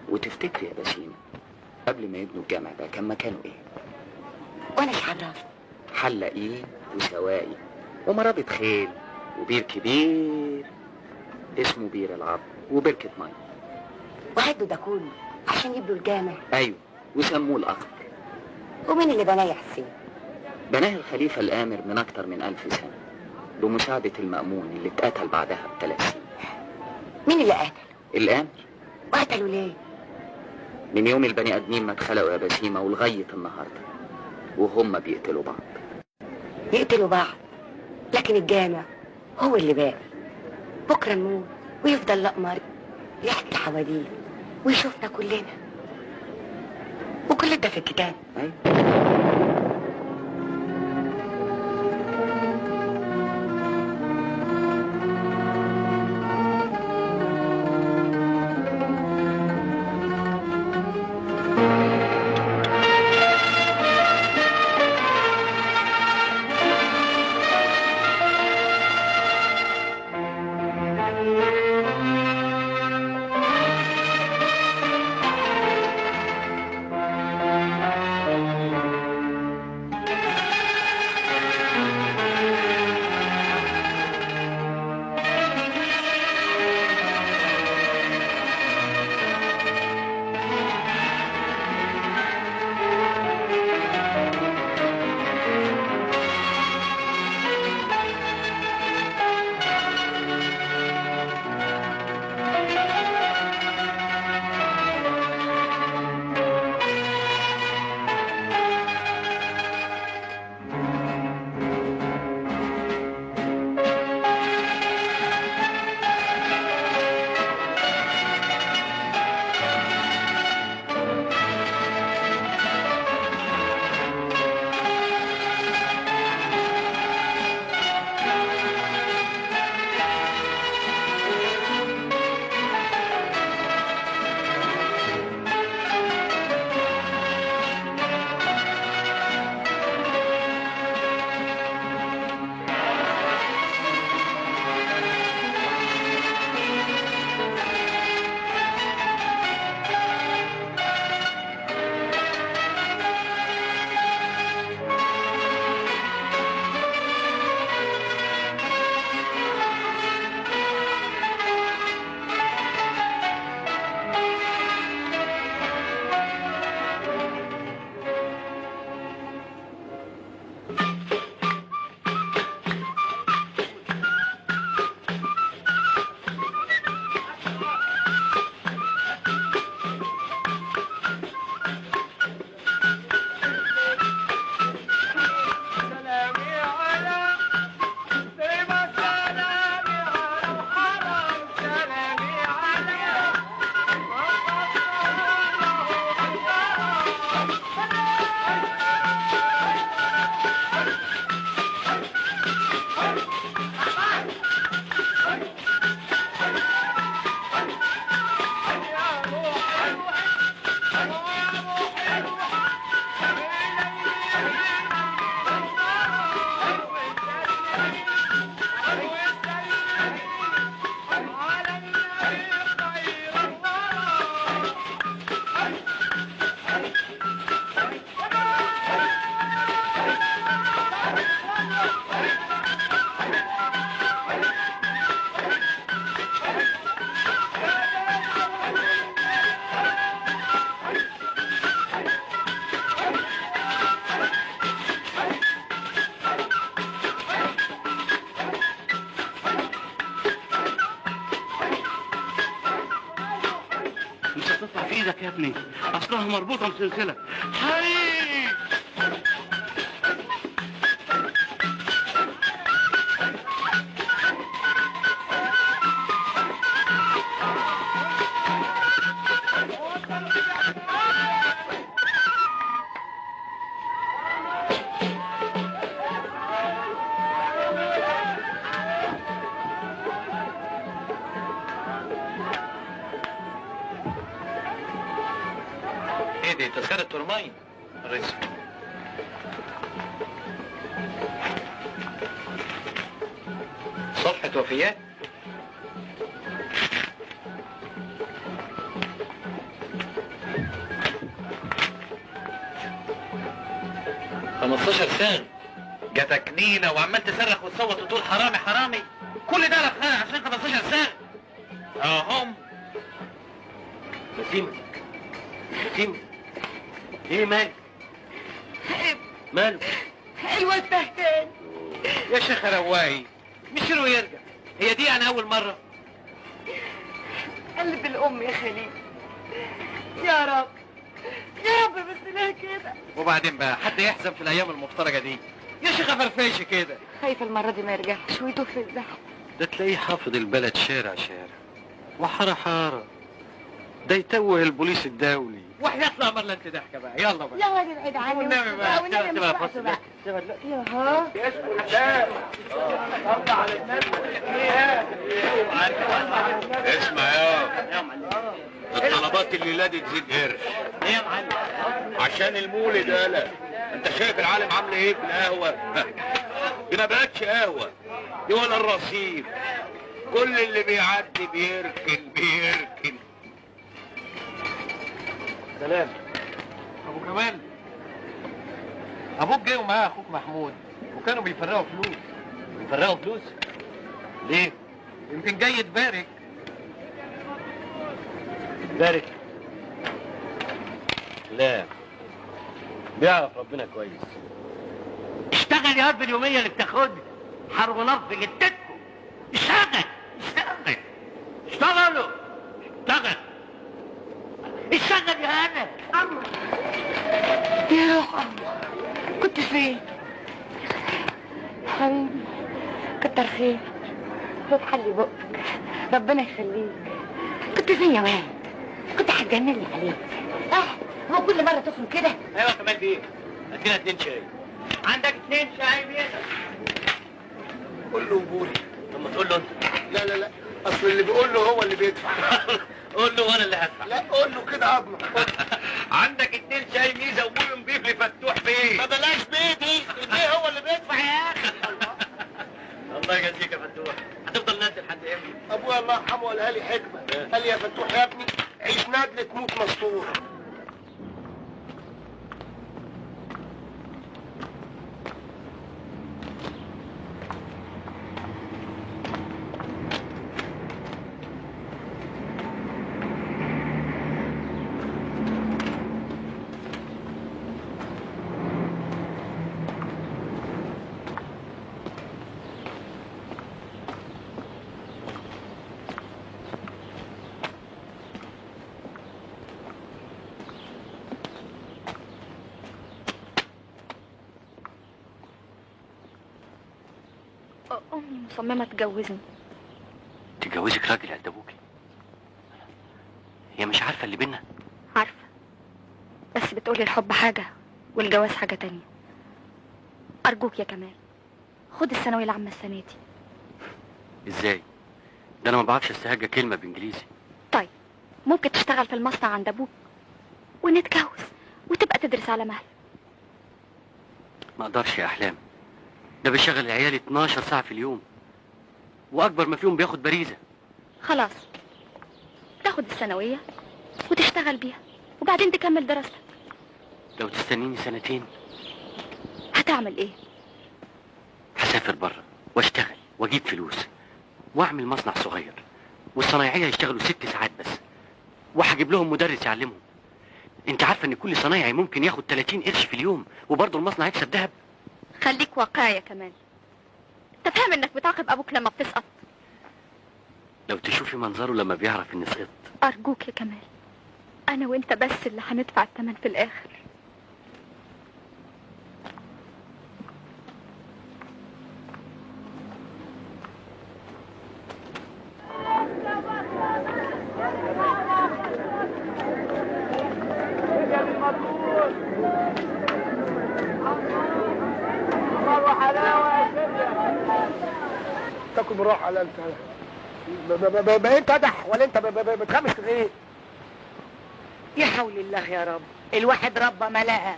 وتفتكري يا بسيمة قبل ما يبنوا الجامع ده كان مكانه ايه؟ وانا مش عرفت. حلاقين وسواقي ومرابط خيل وبير كبير اسمه بير العظم وبركة مية. وهدوا ده كله عشان يبنوا الجامع؟ ايوه، وسموه الاخضر. ومين اللي بناه يا حسين؟ بناه الخليفة الآمر من أكتر من 1000 سنة بمساعدة المأمون اللي اتقتل بعدها ب3 سنين. مين اللي قتله؟ الآمر. وقتلوا ليه؟ من يوم البني آدمين ما اتخلقوا يا بسيمة ولغاية النهاردة وهم بيقتلوا بعض. يقتلوا بعض، لكن الجامع هو اللي باقي. بكرة نموت ويفضل الأقمر يحكي الحواديت ويشوفنا كلنا، وكل ده في الكتاب. أيوة. اصلها مربوطة بسلسلة. حي! دي تذكرة تورماين رئيس. صفحة وفيات. 15 سنة جاتك نيلة وعمال تصرخ وتصوت وتقول حرامي حرامي، كل ده رخانة عشان 15 سنة. اهم نسيمة، نسيمة، ايه مالك؟ ماله؟ الواد تهتان يا شيخ رواي، مشير ويرجع، هي دي يعني أول مرة؟ قلب الأم يا خليل، يا رب يا رب، بس ليه كده؟ وبعدين بقى حد يحزن في الأيام المفترجة دي؟ يا شيخ فرفشه كده. خايفة المرة دي ما يرجعش ويدوه في الزحمة. ده تلاقيه حافظ البلد شارع شارع وحارة حارة، ده يتوه البوليس الدولي. وحياة القمر لا انت ضحكة بقى، يلا بقى. يا واد ابعد عني والنبي بقى، والنبي مش وقته بقى. يا ها اسمع يا الطلبات الليلة دي تزيد قرش. ايه يا معلم؟ عشان المولد يالا، انت شايف العالم عامله ايه في القهوة؟ دي ما بقتش قهوة دي ولا الرصيف، كل اللي بيعدي بيركن بيركن. سلام ابو كمال، ابوك جاي ومعاه اخوك محمود وكانوا بيفرقوا فلوس. بيفرقوا فلوس؟ ليه؟ يمكن جاي تبارك. بارك؟ لا، بيعرف ربنا كويس. اشتغل يا رب اليومية اللي بتاخدها، حر ونار في جتتكم. اشتغل اشتغل اشتغلوا، اشتغل اشتغل يا انا. أمر يا روح أمر، كنت فين؟ حبيبي كتر خير، فتحلي بقك، ربنا يخليك. كنت فين يا واد؟ كنت هتجنني عليك. هو كل مرة تخرج كده؟ ايوه يا كمال بيه، ادينا 2 شاي. عندك 2 شاي بيه؟ قول له وبولي. طب ما تقول له انت. لا لا لا، اصل اللي بيقول له هو اللي بيدفع. قول له وانا اللي هدفع. لا قول له كده عظمه. عندك 2 شاي ميزة وبولي نضيف لفتوح بيه. ما بلاش بيه دي، البيه هو اللي بيدفع يا اخي. الله يجازيك يا فتوح، هتفضل نازل لحد امتى؟ ابويا الله يرحمه قالها لي حكمه، قال لي يا فتوح يا ابني عيش ندل تموت مستور. أمي مصممة تجوزني. تجوزك راجل قد أبوكي؟ هي مش عارفة اللي بينا؟ عارفة، بس بتقولي الحب حاجة والجواز حاجة تانية. أرجوك يا كمال، خد الثانوية العامة السنة دي. إزاي؟ ده أنا ما بعرفش استهجى كلمة بإنجليزي. طيب ممكن تشتغل في المصنع عند أبوك ونتجوز وتبقى تدرس على مهل. ما أقدرش يا أحلام، ده بيشغل العيال 12 ساعة في اليوم، وأكبر ما فيهم بياخد باريزة. خلاص تاخد الثانوية وتشتغل بيها وبعدين تكمل دراستك. لو تستنيني 2 سنين. هتعمل ايه؟ هسافر بره واشتغل واجيب فلوس واعمل مصنع صغير، والصنايعية يشتغلوا 6 ساعات بس، وهجيب لهم مدرس يعلمهم. انت عارفة ان كل صنايعي ممكن ياخد 30 قرش في اليوم وبرضه المصنع يكسب ذهب؟ خليك واقعي يا كمال، انت فاهم انك بتعاقب ابوك لما بتسقط؟ لو تشوفي منظره لما بيعرف اني سقطت. ارجوك يا كمال، انا وانت بس اللي هندفع الثمن في الاخر. تاكل بالراحة. لا انت انت ادح ولا انت بتخمس في ايه؟ يا حول الله يا رب، الواحد ربى ملاها.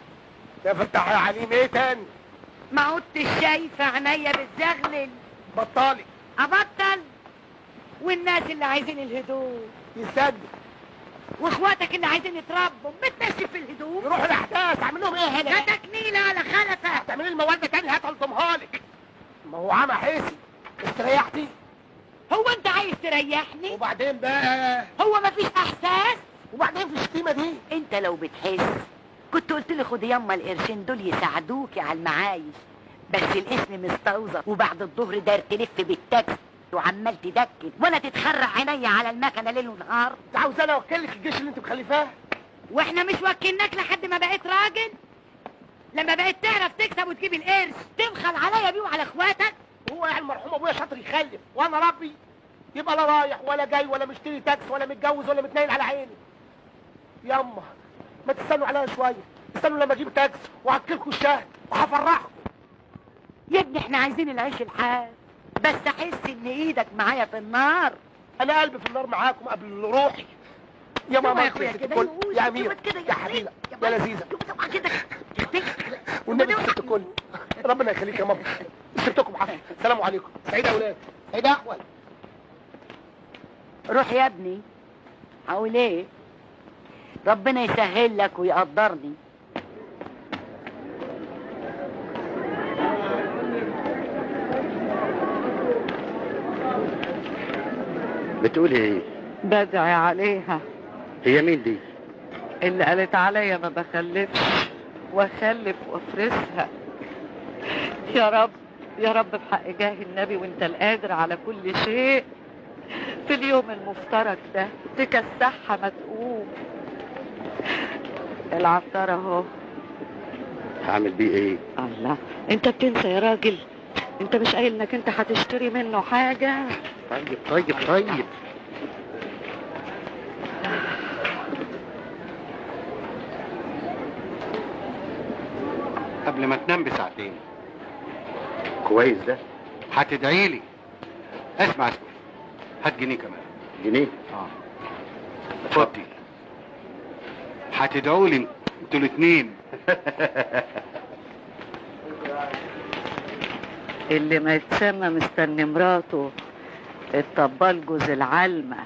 يا فتح يا عليم ايه تاني؟ ما عدتش شايفه عينيا بتزغلل. بطالي. ابطل؟ والناس اللي عايزين الهدوء يستنوا. واخواتك اللي عايزين يتربوا بتنشف في الهدوم. يروحوا الاحداث، اعمل لهم ايه هنا؟ جاتك نيله على خلفه. هتعملي الموال ده تاني هتلضمها لك. ما هو عمى حسي. استريحتي؟ هو انت عايز تريحني؟ وبعدين بقى هو مفيش احساس؟ وبعدين في الشتيمة دي؟ انت لو بتحس كنت قلت لي خدي يما القرشين دول يساعدوكي على المعايش، بس الاسم مستوظف، وبعد الظهر داير تلف بالتاكسي وعمال تدكن وانا تتخرع عينيا على المكنه ليل ونهار. انت عاوز انا اوكلك الجيش اللي انت مخلفاه؟ واحنا مش وكلناك لحد ما بقيت راجل؟ لما بقيت تعرف تكسب وتجيب القرش تبخل عليا بيه وعلى اخواتك؟ هو يعني المرحوم ابويا شاطر يخلف وانا ربي؟ يبقى لا رايح ولا جاي ولا مشتري تاكس ولا متجوز ولا متنيل على عيني. ياما ما تستنوا عليا شوية، استنوا لما اجيب تاكس وهاكلكوا الشهد وهفرحكم. يا ابني احنا عايزين العيش الحال، بس احس ان ايدك معايا في النار. انا قلبي في النار معاكم قبل روحي. يا ماما يا اخويا كده، يا اميره، يا حبيبه، يا لذيذة، والنبي ست الكل. ربنا يخليك يا ماما. سبتكم عافية. السلام عليكم. سعيدة يا اولاد، سعيدة يا احول. روح يا ابني. هقول ايه؟ ربنا يسهل لك ويقدرني. بتقولي ايه؟ بدعي عليها. هي مين دي؟ اللي قالت عليا ما بخلفش واخلف وافرسها. يا رب يا رب بحق جاه النبي وانت القادر على كل شيء، في اليوم المفترق ده تكسحها ما تقوم. العطار اهو. هعمل بيه ايه؟ الله، انت بتنسى يا راجل؟ انت مش قايل انك انت هتشتري منه حاجة؟ طيب طيب طيب. قبل ما تنام بساعتين. كويس ده؟ هتدعي لي. اسمع اسمع، هات جنيه كمان. جنيه؟ اه اتفضل. هتدعوا لي انتوا الاتنين. اللي ما يتسمى مستني مراته الطبال جوز العلمة.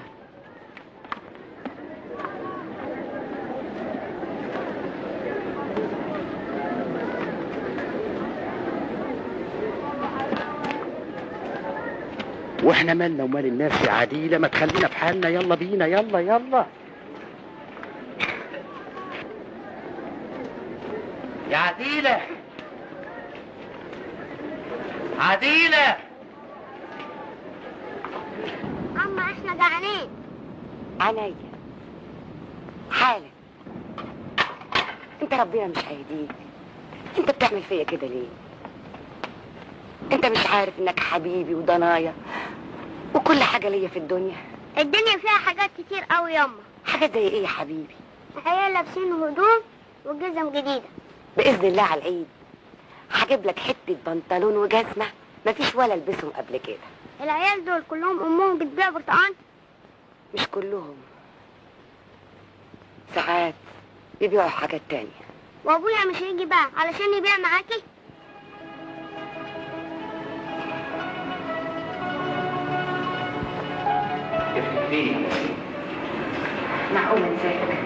واحنا مالنا ومال الناس يا عديلة؟ ما تخلينا في حالنا. يلا بينا، يلا يلا. يا عديلة، عديلة. أما احنا جعانين. عينيا حالك. انت ربنا مش هيهديك. انت بتعمل فيا كده ليه؟ انت مش عارف انك حبيبي وضنايا وكل حاجة ليا في الدنيا؟ الدنيا فيها حاجات كتير قوي ياما. حاجات زي ايه يا حبيبي؟ العيال لابسين هدوم وجزم جديدة. بإذن الله على العيد هجيب لك حتة بنطلون وجزمة مفيش ولا لبسهم قبل كده. العيال دول كلهم امهم بتبيع برتقان؟ مش كلهم، ساعات بيبيعوا حاجات تانية. وابويا مش هيجي بقى علشان يبيع معاكي؟ فين يا نسيم؟ معقول انساك؟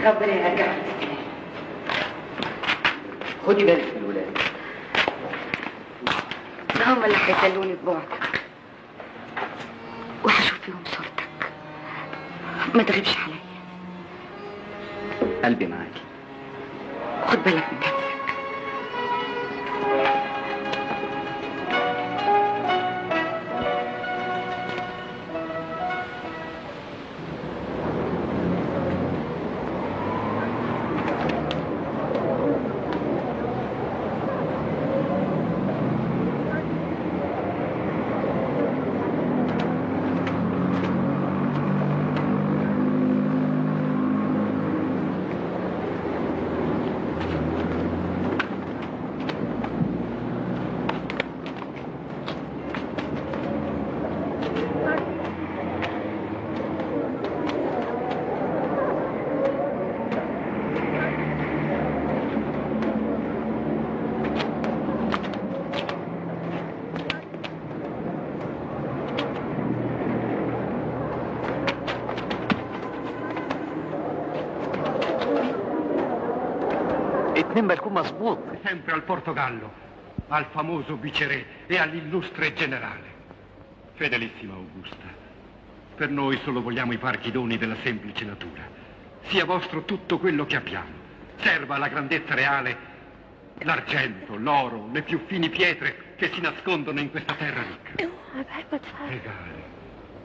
ربنا يرجعك بالسلامة. خدي بالك من الولاد، ده هم اللي هيسلوني ببعدك وهشوف فيهم صورتك. ما تغيبش عليا. قلبي معاكي. خد بالك من نفسك. 2 بالكون مظبوط. Sempre al Portogallo, al famoso viceré e all'illustre generale. Fedelissima Augusta, per noi solo vogliamo i parchi doni della semplice natura. Sia vostro tutto quello che abbiamo. Serva alla grandezza reale l'argento, l'oro, le più fini pietre che si nascondono in questa terra ricca. Regale.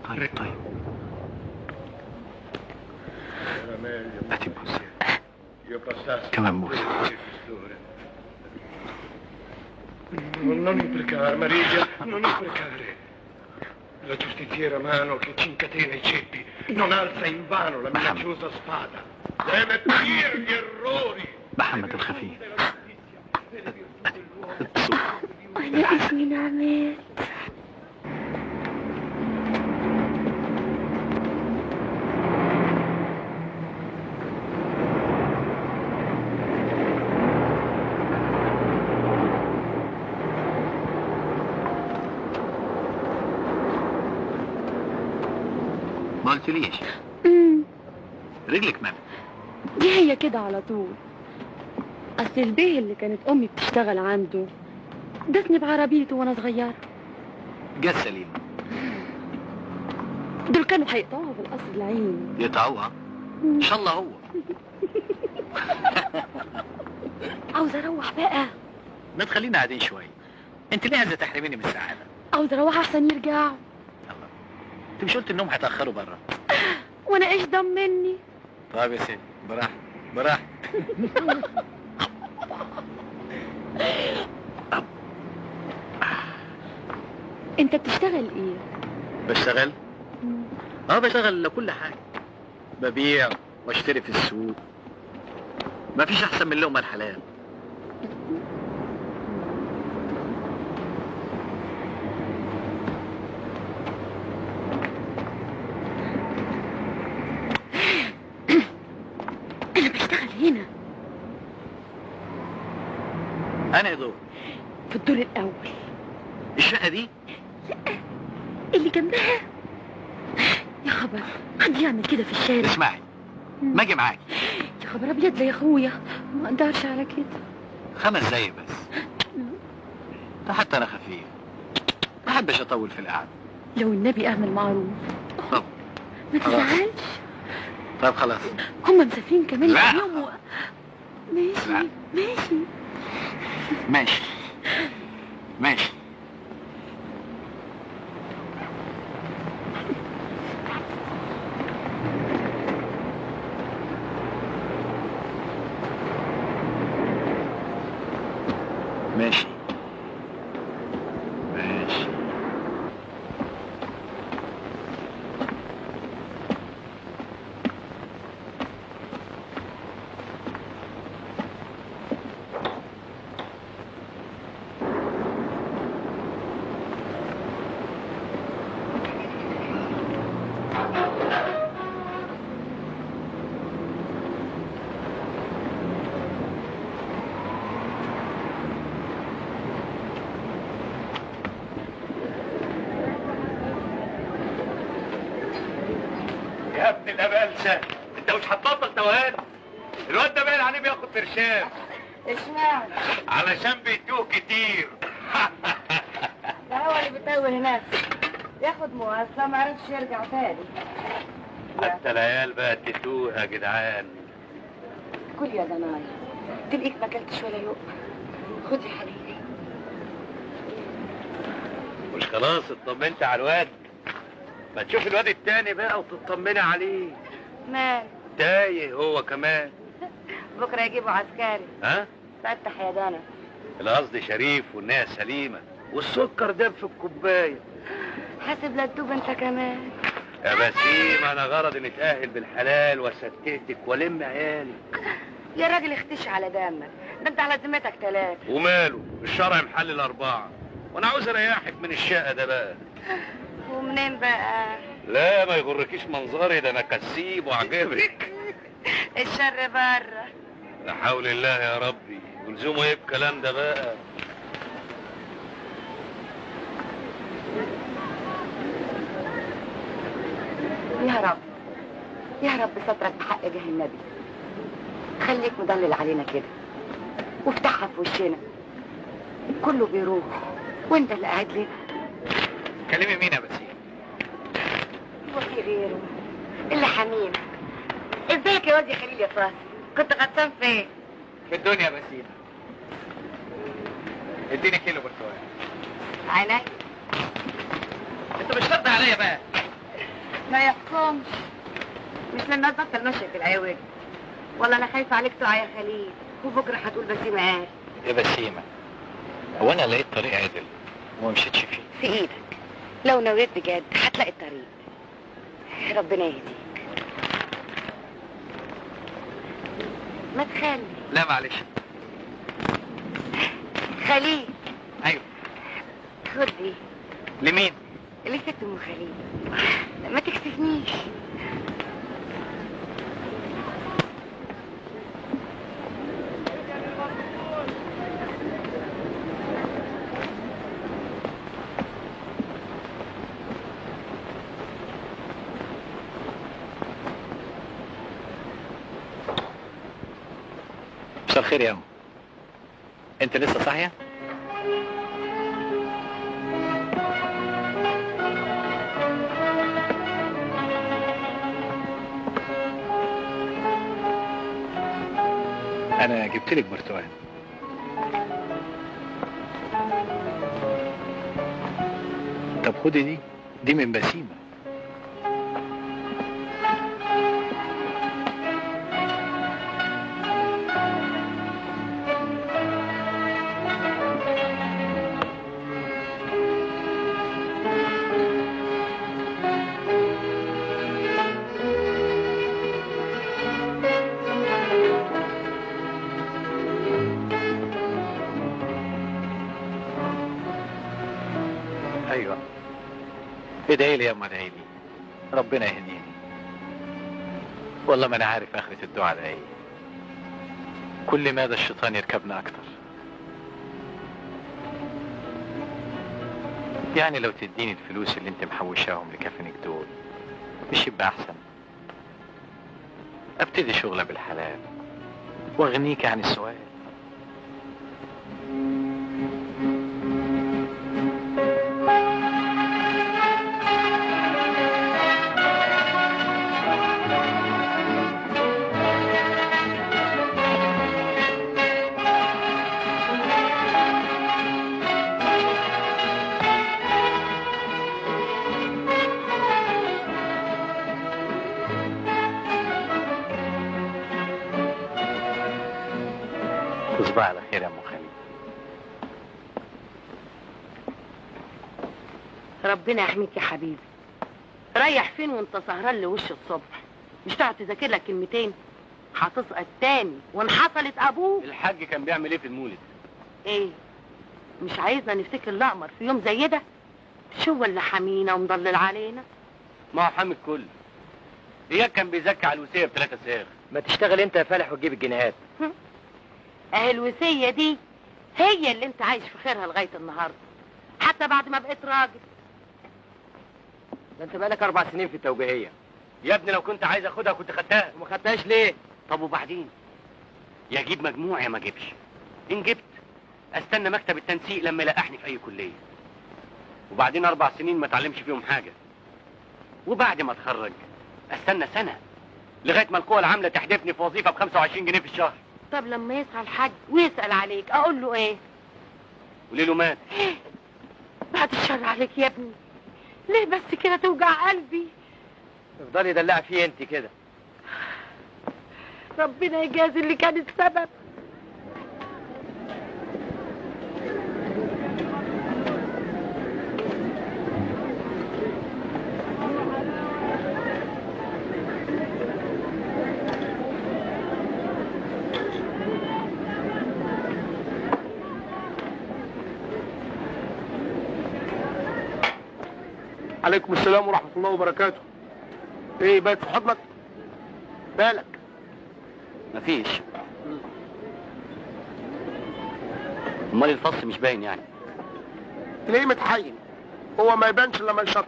طيب طيب. هاتي بوسة. كمان بوسة. Non imprecare, Marigia, non imprecare. La giustiziera mano che ci incatena i ceppi non alza invano la minacciosa spada. Deve punire gli errori. محمد الخفيف. أنا اسمي نعمات. ما قلتليش رجلك مالها؟ دي هي كده على طول. اصل البيه اللي كانت امي بتشتغل عنده دسني بعربيته وانا صغيرة. جت سليمة. دول كانوا هيقطعوها في القصر العين. يقطعوها؟ ان شاء الله هو. عاوزه اروح بقى. ما تخلينا قاعدين شوية. انت ليه عايزه تحرميني من السعادة؟ عاوزه اروح احسن يرجعوا. الله، انت مش قلت انهم هيتاخروا بره؟ وانا ايش ضمني؟ طيب يا سيدي براحتك براحتك. انت بتشتغل ايه؟ بشتغل؟ بشتغل كل حاجة. ببيع واشتري في السوق. مفيش احسن من لقمة الحلال. انا بشتغل هنا. انا دور في الدور الاول. الشقة دي؟ لا، اللي جنبها. يا خبر، حد يعمل كده في الشارع؟ اسمعي، ما اجي معاكي. يا خبر ابيض، لا يا اخويا ما اقدرش على كده. 5 دقايق بس. ده حتى انا خفيف، ما احبش اطول في القعدة. لو النبي اعمل معروف. طب ما تزعلش. طب خلاص، هما مسافرين كمان يوم و... ماشي. لا. ماشي ماشي ماشي. ماشي ماشي. يا ابن الابلسه، انت مش هتبطل توهان؟ الواد ده باين عليه بياخد برشام. اشمعنى؟ علشان بيتوه كتير. ده هو اللي بيتوه نفسه، ياخد مواصلة ما عرفش يرجع تاني. حتى العيال بقت تتوه يا جدعان. كل يا دنايا، تلقيك ما اكلتش ولا لقمة. خد يا حبيبي. مش خلاص اطمنت على الواد؟ ما تشوف الواد التاني بقى وتطمني عليه. مال؟ تايه هو كمان. بكره يجيبوا عسكري. ها؟ فتح يا دنا. القصد شريف والناس سليمة والسكر داب في الكوباية. حاسب لا تدوب انت كمان. يا بسيم انا غرضي نتاهل بالحلال واستتك والم عيالي. يا راجل اختش على دمك، ده انت على ذمتك 3. وماله؟ الشرع محلل 4، وانا عاوز اريحك من الشقة ده بقى. ومنين بقى؟ لا ما يغركيش منظري، ده انا كسيب وعجبك. الشر بره. لا حول الله يا ربي، ولزومه ايه الكلام ده بقى؟ يا رب يا رب سترك بحق جاه النبي، خليك مضلل علينا كده وافتحها في وشنا. كله بيروح وانت اللي قاعد لنا. كلمي مين يا بسيمة؟ هو في غيره اللي حمينا. ازيك يا واد يا خليل يا فاس؟ كنت غطسان فين؟ في الدنيا يا بسيمة. اديني كيلو برتقال. عيني. انت مش راضي عليا بقى. ما يحكمش، مش لما تبطل ماشية في العوج. والله انا خايفة عليك تقع يا خليل، وبكره هتقول بسيمه قال. يا بسيمه، هو انا لقيت طريق عدل وما مشيتش فيه؟ في ايدك، لو نويت بجد هتلاقي الطريق. ربنا يهديك. ما تخلي. لا معلش. خليل. ايوه. خد دي. لمين؟ لست ام خليل. ما تكسفنيش. مساء الخير يا أم. انت لسه صاحية؟ انا جبت لك برتقال. طب خدي دي، دي من بسيمة. ايوه ادعي لي يا اما، ادعي لي ربنا يهديني. والله ما انا عارف اخرة الدعاء ده ايه. كل ماذا الشيطان يركبنا اكتر. يعني لو تديني الفلوس اللي انت محوشاهم لكفنك دول مش يبقى احسن؟ ابتدي شغلة بالحلال واغنيك عن السؤال. تصبح على خير يا ام خليل. ربنا يحميك يا حبيبي. رايح فين وانت سهران لوش الصبح؟ مش تقعد تذاكر لك كلمتين؟ هتسقط تاني. وان حصلت ابوه. الحاج كان بيعمل ايه في المولد؟ ايه؟ مش عايزنا نفتكر الاقمر في يوم زي ده؟ مش هو اللي حامينا ومضلل علينا؟ ما هو حامي الكل. اياك كان بيزكي على الوسيه ب3 صاغ. ما تشتغل انت يا فالح وتجيب الجنيهات. اهي الوسية دي هي اللي انت عايش في خيرها لغاية النهارده، حتى بعد ما بقيت راجل. ده انت بقالك 4 سنين في التوجيهيه يا ابني. لو كنت عايز اخدها كنت خدتها. وما خدتهاش ليه؟ طب وبعدين؟ يا اجيب مجموع يا ما اجيبش. ان جبت استنى مكتب التنسيق لما يلقحني في اي كليه. وبعدين 4 سنين ما اتعلمش فيهم حاجة. وبعد ما اتخرج استنى سنة لغاية ما القوى العاملة تحدفني في وظيفة ب 25 جنيه في الشهر. طب لما يسأل الحاج ويسأل عليك اقول له ايه؟ قولي له مات. بعد الشر عليك يا ابني، ليه بس كده توجع قلبي؟ افضلي دلعي فيه انت كده. ربنا يجازي اللي كان السبب. عليكم السلام ورحمة الله وبركاته. ايه بقت في حضنك؟ بالك؟ مفيش. امال الفص مش باين يعني؟ تلاقيه متحين، هو ما يبانش الا لما يشطب.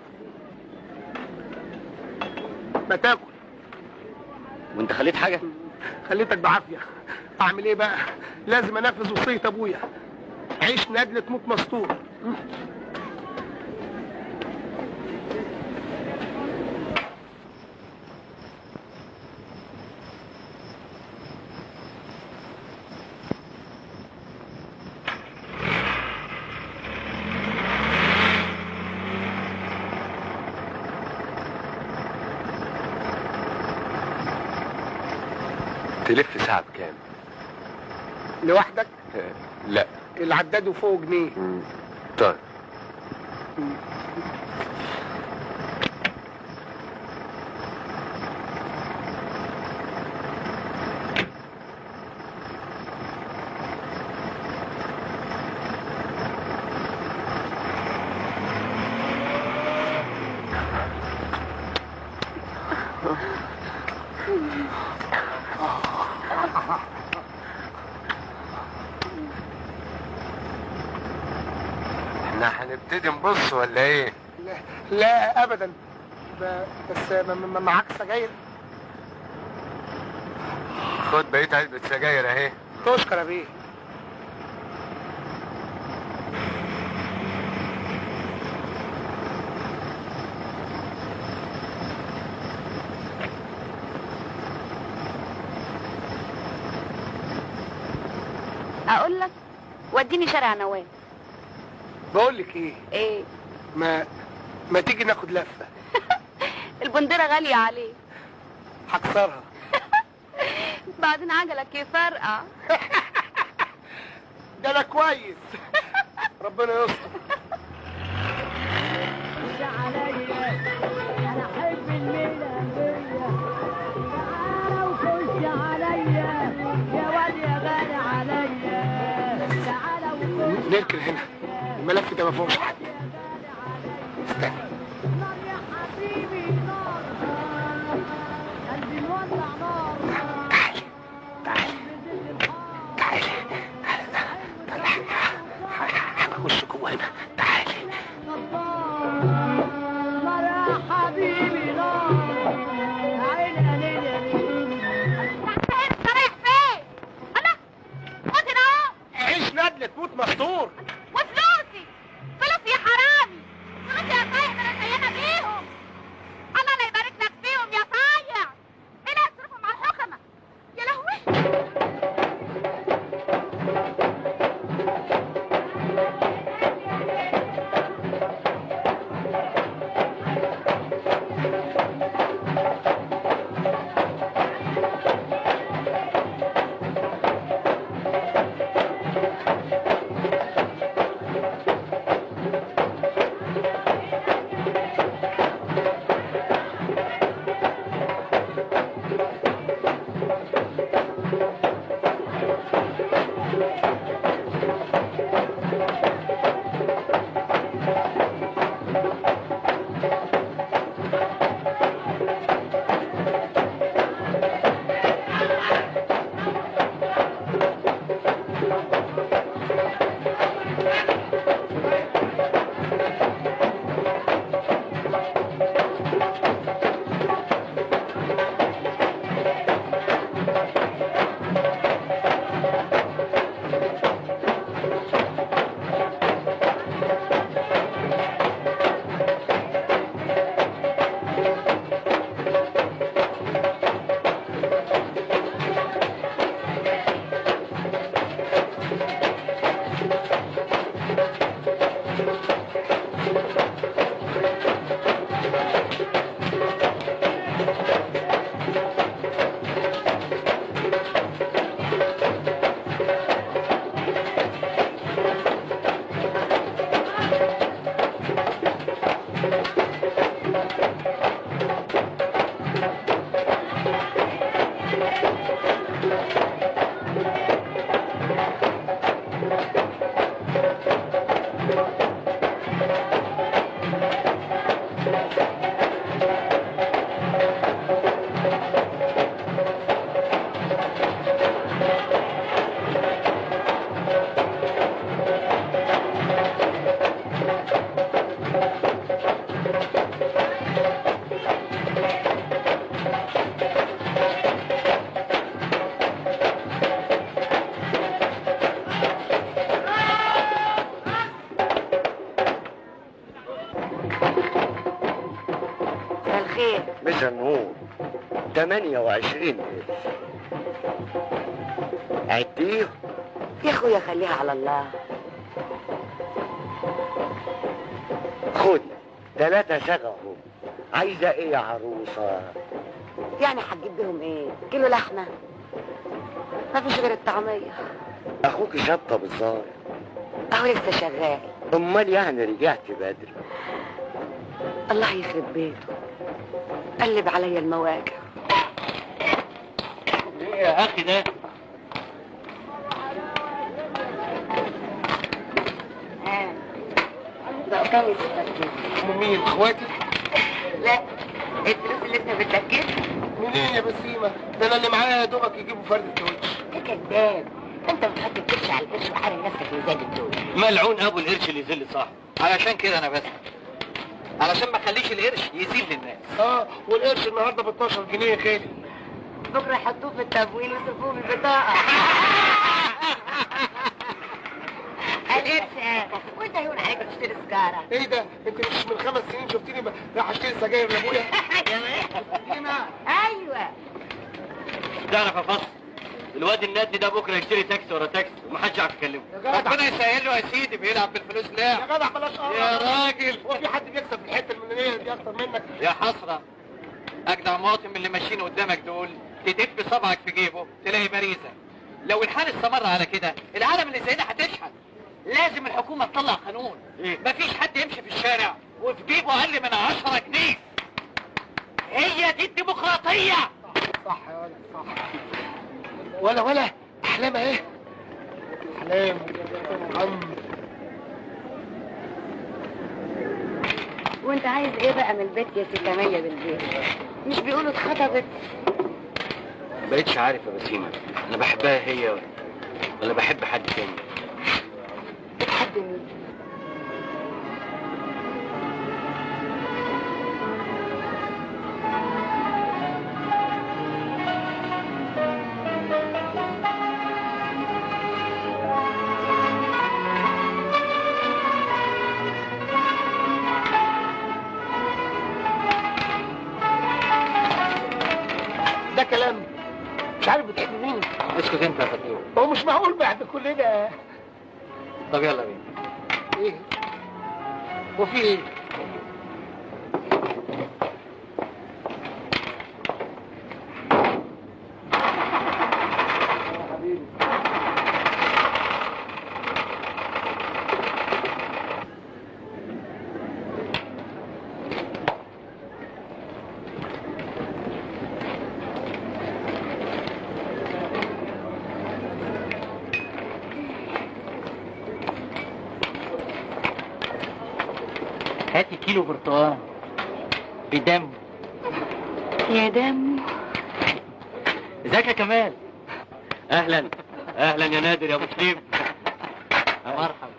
ما تاكل. وانت خليت حاجة؟ خليتك بعافية. اعمل ايه بقى؟ لازم انفذ وصية ابويا. عيش ندل تموت مستور. تلف ساعة بكام؟ لوحدك؟ لا، العداد وفوق جنيه. طيب. هنبتدي نبص ولا ايه؟ لا لا ابدا. بس معاك سجاير؟ خد بقيت علبة سجاير اهي. تشكر يا بيه. اقول لك وديني شارع نوال. بقول لك ايه؟ ايه؟ ما تيجي ناخد لفه. البندره غالية عليك. هكسرها. بعدين عجلك يفرقع. ده انا كويس. ربنا يستر. خش عليا انا احب الميلاديه، تعالى وخش عليا يا واد يا غالي عليا، تعالى وخش. نركن هنا، الملف ده ما فيهوش حد. استنى. نار يا حبيبي نار، قلبي مولع نار. تعالي تعالي تعالي تعالي تعالي، هخش جوه هنا. تعالي. نار يا حبيبي نار، عيني يا ليل يا ليل. انت رايح فين؟ انا خد هنا اهو. عيش ندل تموت مستور. وفلوسي، فلوسي يا حرامي، فلوسي يا صايع، ده انا شايلها بيهم. الله لا يبارك لك فيهم يا صايع. ايه اللي هتصرفهم على الحكمة؟ يا لهوي. 28 قرش. عديهم يا اخويا، خليها على الله. خدي 3 صاغ اهم. عايزه ايه يا عروسه؟ يعني هتجيب بيهم ايه؟ كيلو لحمه؟ مفيش غير الطعمية. اخوك شطه بالظاهر. اهو لسه شغال. امال يعني رجعت بدري؟ الله يخرب بيته، قلب عليا المواجع. ايه يا اخي ده؟ بقى كام؟ مين اخواتي؟ لا الفلوس اللي انت بتلكفها. منين يا بسيمه؟ ده انا اللي معايا يا دوبك يجيبوا فرد كاوتش. يا كداب، انت بتحط القرش على القرش وحارم نفسك من زاد الدول. ملعون ابو القرش اللي يذل صاحبه. علشان كده انا بسأل، علشان ما اخليش القرش يزيد للناس. والقرش النهارده ب 12 جنيه يا خالي. بكره يحطوه في التموين ويصرفوه بالبطاقه. القرش وانت هيون عليك تشتري سجاره. ايه ده؟ انت مش من 5 سنين شفتيني راح اشتري سجاير لابويا؟ ايوه. تعرف يا فصل، الواد الندل ده بكره يشتري تاكسي ورا تاكسي ومحدش يعرف يكلمه. ربنا يسهل له يا سيدي، بيلعب بالفلوس لعب. يا جدع بلاش قرف يا راجل. هو في حد بيكسب في الحتة المليونيه دي اكتر منك؟ يا حسرة، اجدع مواطن من اللي ماشيين قدامك دول تدب صبعك في جيبه تلاقي باريزه. لو الحال استمر على كده العالم اللي زينا هتشحن. لازم الحكومة تطلع قانون، إيه؟ مفيش حد يمشي في الشارع وفي جيبه اقل من 10 جنيه. هي دي الديمقراطية. صح يا ولد، صح. ولا احلام اهي، احلام عم. وانت عايز ايه بقى من البيت يا ستامية بالبيت؟ مش بيقولوا اتخطبت؟ بقيتش عارف يا بسيمه، انا بحبها هي ولا بحب حد تاني؟ بتحب مين؟ ده كلام مش عارف بتحب مين. اسكت انت يا فتوح، هو مش معقول بعد كل ده. طب يلا بينا. ايه؟ وفي ايه؟ هاتي كيلو برتقال بدم. يا دم. ازيك يا كمال؟ اهلا اهلا يا نادر يا ابو سليم. مرحبا.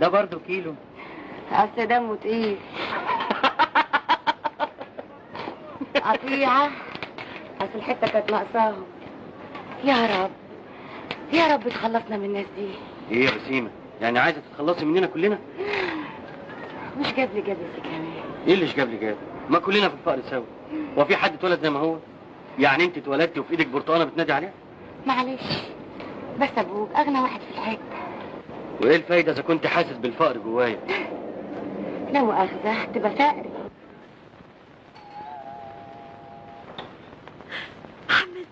ده برضو كيلو. اصل دمه تقيل. قطيعة، اصل الحتة كانت ناقصاهم. يا رب يا رب تخلصنا من الناس دي. ايه يا بسيمه، يعني عايزه تتخلصي مننا كلنا؟ مش جاب لي جاب يا كمال. ايه اللي مش جاب لي جاب؟ ما كلنا في الفقر سوا. هو في حد اتولد زي ما هو؟ يعني انت اتولدتي وفي ايدك برتقانه بتنادي عليها؟ معلش، بس ابوك اغنى واحد في الحتة. وايه الفايدة اذا كنت حاسس بالفقر جوايا؟ لا مؤاخذة تبقى فقري. محمد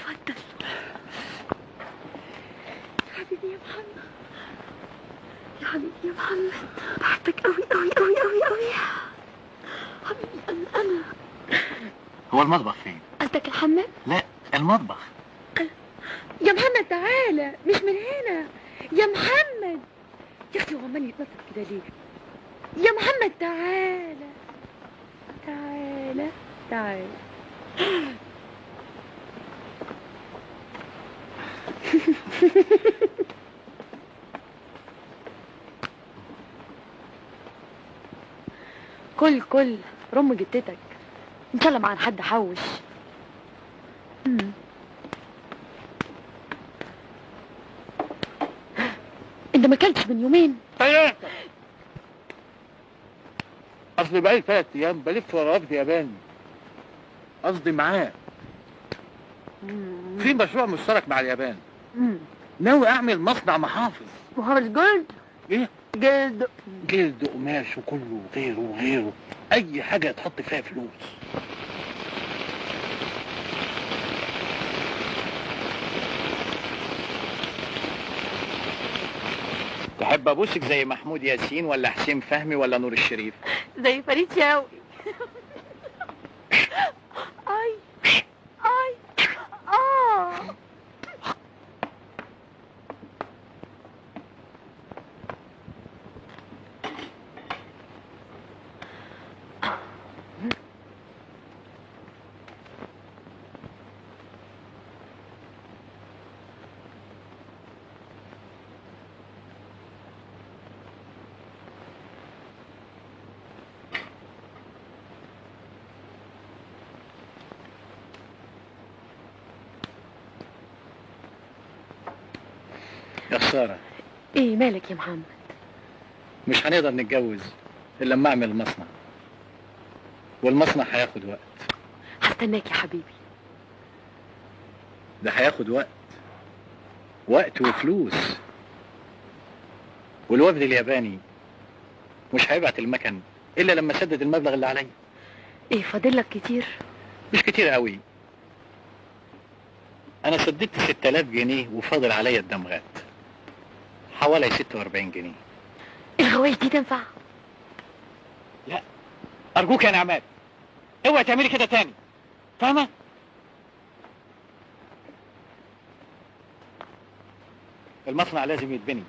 اتفضل. حبيبي يا محمد، يا حبيبي يا محمد، بحبك قوي قوي قوي قوي قوي حبيبي. انا هو المطبخ فين؟ قصدك الحمام؟ لا المطبخ. يا محمد تعالى، مش من هنا يا محمد. يا اختي هو عمال يتنطط كده ليه؟ يا محمد تعالى تعالى تعالى. كل كل رم جتتك ان شاء الله مع حد حوش. انت ما اكلتش من يومين؟ 3. اصل اصل بقالي 3 ايام بلف ورا وفد ياباني. قصدي معاه في مشروع مشترك مع اليابان. ناوي اعمل مصنع محافظ. محافظ جلد؟ ايه؟ جلد، جلد وقماش وكله وغيره وغيره، اي حاجة تحط فيها فلوس. تحب ابوسك زي محمود ياسين ولا حسين فهمي ولا نور الشريف؟ زي فريد شوقي. اي اي اه. يا خسارة. ايه مالك يا محمد؟ مش هنقدر نتجوز الا لما اعمل المصنع، والمصنع هياخد وقت. هستناك يا حبيبي. ده هياخد وقت، وقت وفلوس. والوفد الياباني مش هيبعت المكن الا لما سدد المبلغ اللي عليا. ايه فاضلك كتير؟ مش كتير قوي. انا سددت 6000 جنيه وفاضل عليا الدمغات حوالي 46 جنيه. الغوايش دي تنفع؟ لا ارجوك يا نعمات اوعي تعملي كده تاني، فاهمه؟ المصنع لازم يتبني،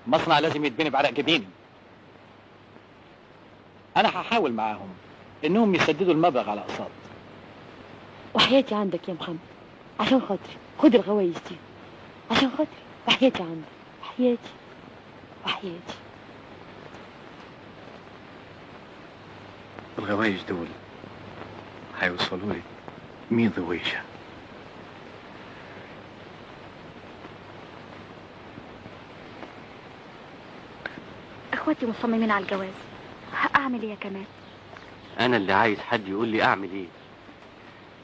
المصنع لازم يتبني بعرق جبيني. انا هحاول معاهم انهم يسددوا المبلغ على اقساط. وحياتي عندك يا محمد، عشان خاطري خد الغوايش دي، عشان خاطري وحياتي عندك، وحياتي وحياتي. الغوايش دول هيوصلوا لي 100 غويشة. اخواتي مصممين على الجواز، اعمل ايه يا كمال؟ انا اللي عايز حد يقول لي اعمل ايه.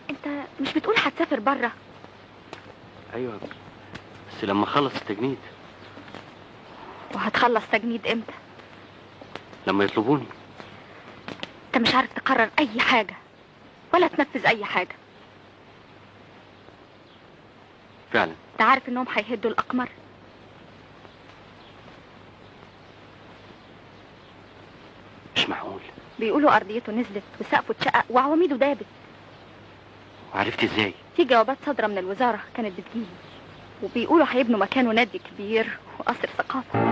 انت مش بتقول هتسافر بره؟ ايوه بس لما اخلص التجنيد. وهتخلص تجنيد امتى؟ لما يطلبوني. انت مش عارف تقرر اي حاجة ولا تنفذ اي حاجة. فعلا. انت عارف انهم هيهدوا الاقمر؟ مش معقول. بيقولوا ارضيته نزلت وسقفه اتشقق وعواميده دابت. وعرفت ازاي؟ في جوابات صادرة من الوزارة كانت بتجيلي، وبيقولوا هيبنوا مكانه نادي كبير وقصر ثقافة.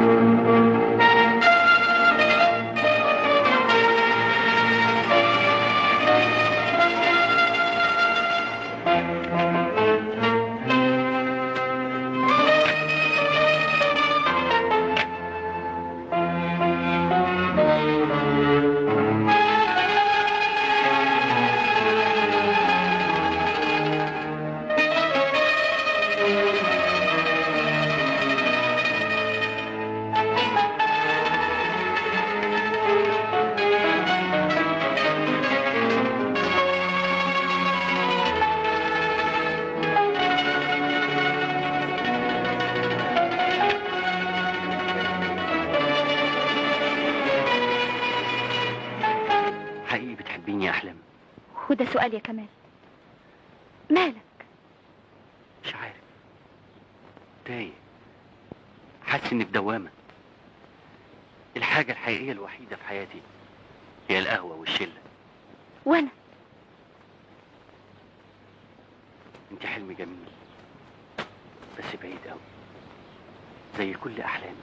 وده سؤال يا كمال؟ مالك؟ مش عارف، تايه، حاسس اني في دوامه. الحاجة الحقيقية الوحيدة في حياتي هي القهوة والشله. وانا؟ انت حلم جميل بس بعيد قوي زي كل احلامي.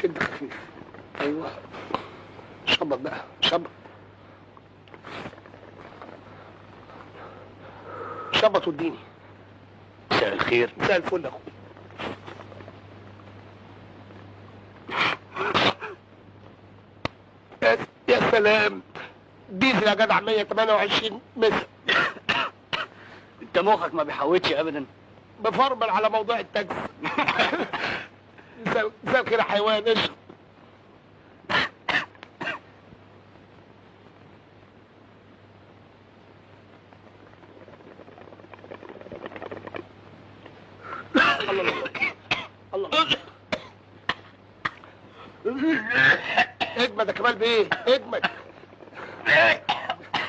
شد خفيف. ايوه شبط بقى، شبط شبط واديني. مساء الخير. مساء الفل يا اخويا. يا سلام، ديزل يا جدع 128 مسا. انت مخك ما بيحوتش ابدا. بفرمل على موضوع التاكسي. مساء الخير يا حيوان. اشرب. الله الله الله. اجمد يا كمال بيه، اجمد.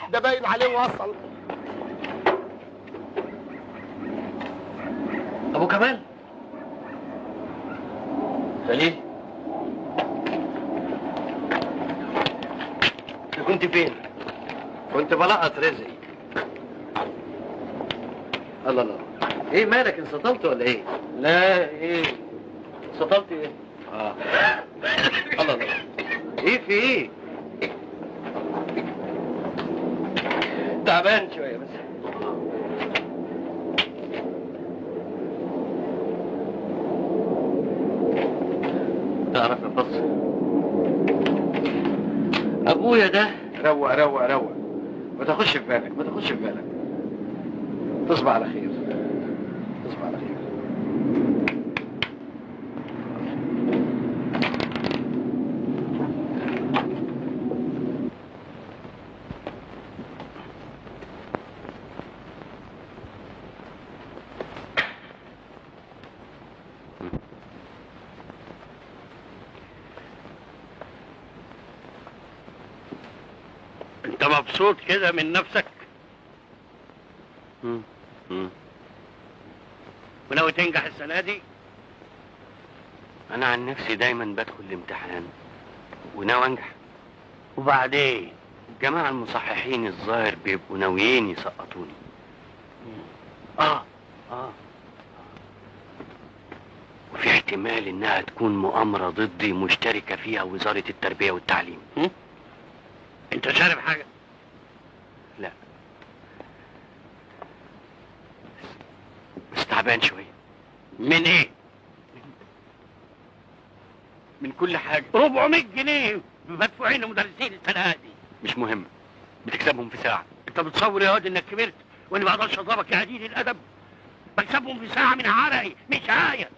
ده باين عليه وصل. ابو كمال. خليل، انت كنت فين؟ كنت بلقط رزقي. الله الله، ايه مالك، انسطلت ولا ايه؟ لا ايه، انسطلت ايه؟ الله الله، ايه في ايه؟ تعبان شوية بس. تعرف يا فصل، ابويا ده روق روق روق، ما تاخدش في بالك، ما تاخدش في بالك. تصبح على خير، تصبح على خير. انت مبسوط كده من نفسك؟ وناوي تنجح السنة دي؟ أنا عن نفسي دايما بدخل الامتحان وناوي أنجح. وبعدين؟ الجماعة المصححين الظاهر بيبقوا ناويين يسقطوني. وفي احتمال إنها تكون مؤامرة ضدي مشتركة فيها وزارة التربية والتعليم. أنت شارب حاجة؟ لا، بس تعبان شوية. من ايه؟ من كل حاجة. 400 جنيه مدفوعين لمدرسين السنة دي. مش مهم، بتكسبهم في ساعة. انت بتصور يا واد انك كبرت واني ما اقدرش اضربك يا قليل الادب؟ بكسبهم في ساعة من عرقي مش عاية.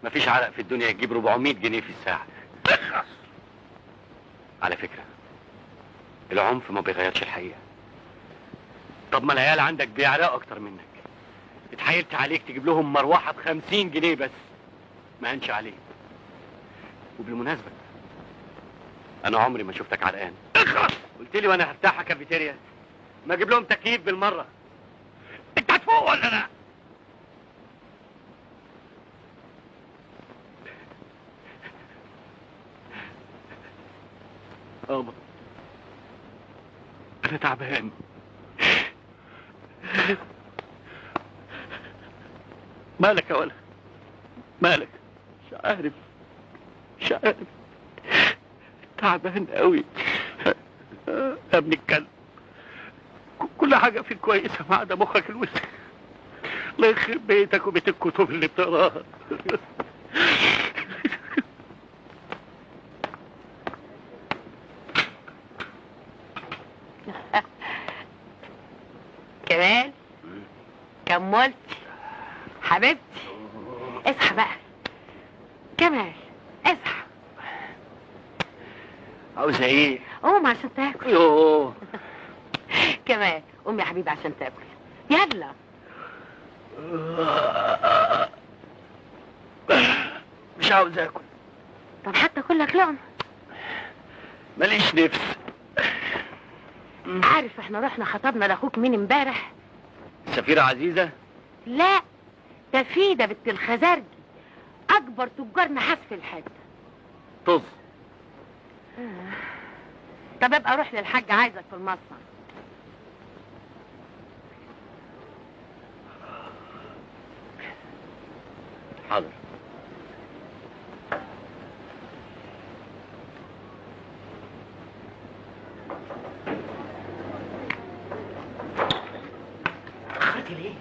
مفيش عرق في الدنيا يجيب 400 جنيه في الساعة. اخلص. على فكرة العنف ما بيغيرش الحقيقة. طب ما العيال عندك بيعرقوا اكتر منك. اتحايلت عليك تجيب لهم مروحة ب50 جنيه بس، ما هنش عليك. وبالمناسبة انا عمري ما شفتك عرقان. اخلص. قلت لي وانا هفتحها كافيتيريا، ما اجيب لهم تكييف بالمرة. انت هتفوق ولا لا؟ بابا انا تعبان. مالك يا ولد؟ مالك؟ مش عارف، مش عارف، تعبان قوي يا ابن الكلب. كل حاجة فيك كويسة ما عدا مخك الوسخ. الله يخرب بيتك وبيت الكتب اللي بتقراها. كمال، كملت حبيبتي؟ اصحى بقى كمال، اصحى. عاوزة ايه؟ قوم عشان تاكل. يوه كمال قوم يا حبيبي عشان تاكل، يلا. مش عاوز اكل. طب حتى كلك لقمة. ماليش نفس. عارف احنا رحنا خطبنا لاخوك مين امبارح؟ السفيرة عزيزة؟ لا، تفيدة بنت الخزرجي، اكبر تجار نحاس في الحتة. طز. طب ابقى روح للحاج، عايزك في المصنع. حاضر. اتأخرتي ليه؟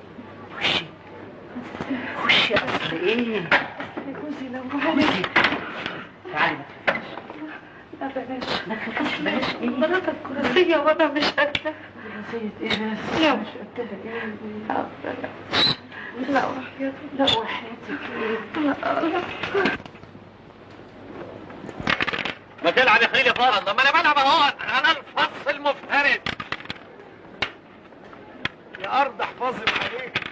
وشي ايه؟ جوزي لو عرف. تعالي. لا بلاش. ما تخافيش. بلاش ايه؟ مراتك كراسية وانا مش قادرة. كراسية ايه بس؟ لا مش قدها ايه؟ لا بلاش. لا وحياتك. لا وحياتك ايه؟ لا لا. ما تلعب يا خليل يا فرج. ما انا بلعب اهو، انا الفص المفترس. يا ارض احفظي عليك.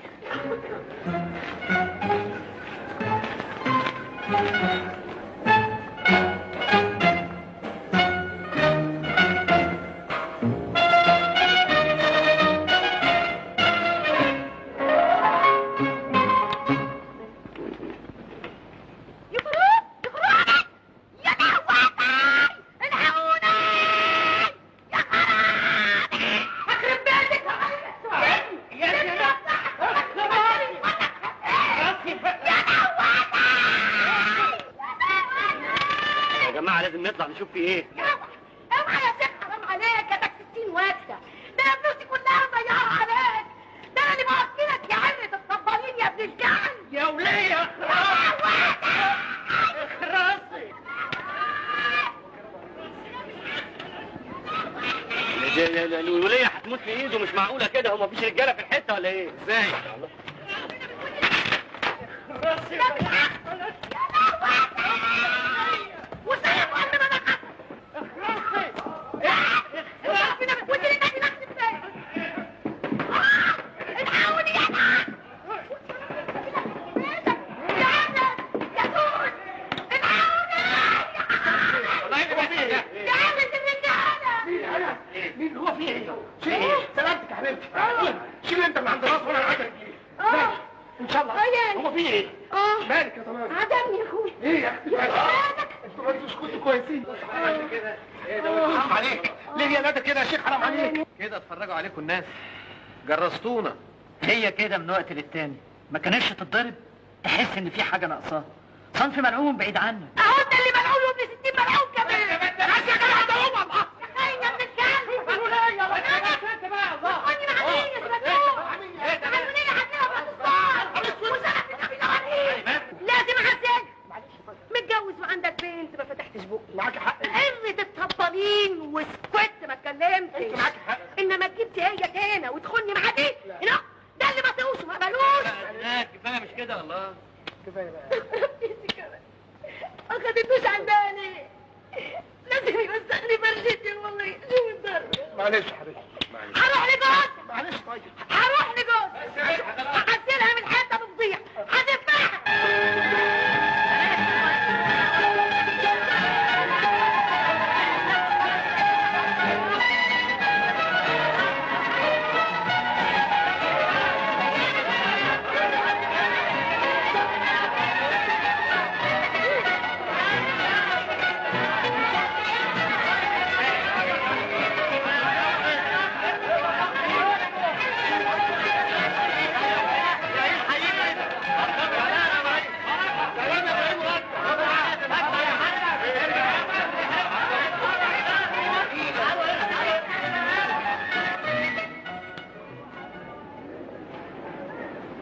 نشوف في ايه. اوعى يا شيخ، حرام عليك، يا 60 واكده، ده انا فلوسي كلها مضيعها عليك، ده انا اللي بوكلك يا عره الطبالين يا ابن الكلب يا وليه. اخرسي. الوليه هتموت في ايده، مش معقولة كده. هو مفيش رجاله في الحتة ولا ايه؟ ازاي؟ اخرسي. مين هو؟ في ايه؟ سلامتك يا حبيبتي. شيل انت من عند راسه وانا عند رجلي. ان شاء الله. هو في ايه؟ مالك يا طلال؟ عدمني يا اخويا. ايه يا اختي مالك؟ انتوا ما انتوش كنتوا كويسين كده. ايه ده؟ حرام عليك. ليه يا نادر كده يا شيخ؟ حرام عليك كده. اتفرجوا عليكم الناس، جرستونا. هي كده من وقت للتاني، ما كانتش تتضرب تحس ان في حاجة ناقصاها. صنف ملعون بعيد عنك. اهو انت اللي ملعون وابن 60 ملعون كمان. بس يا جدع ده هو الله. يا ابن الكلب. لازم اعزلك. متجوز وعندك بنت ما فتحتش بقي. معاك حق. قمة الطبالين وسكت ما اتكلمتش. انت معاك حق. انما تجيب هي هنا وتخني مع دي، لا ده اللي ما طيقوش وما قبلوش. لا كفاية، مش كده والله. كفاية بقى. ما خدتوش عندها ليه؟ لازم يوسخ لي فرشتي والله. شوف الضرب. معلش يا حبيبتي، معلش. هروح لجوزها. معلش طيب. هروح لجوزها، هحسنها من حتة بفضيحه، هدفعها.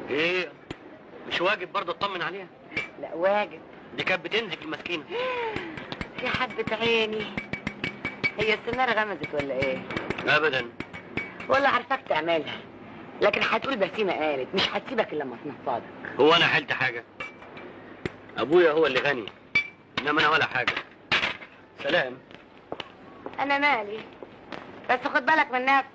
ايه؟ مش واجب برضه اطمن عليها؟ لا واجب. دي كانت بتنزف المسكينة. يا حبة عيني، هي السناره غمزت ولا ايه؟ ابدا. ولا عارفاك تعملها، لكن هتقول بسيمه قالت مش هتسيبك الا لما تنفضك. هو انا حلت حاجة؟ ابويا هو اللي غني، انما انا ولا حاجة. سلام. انا مالي، بس خد بالك من نفسك.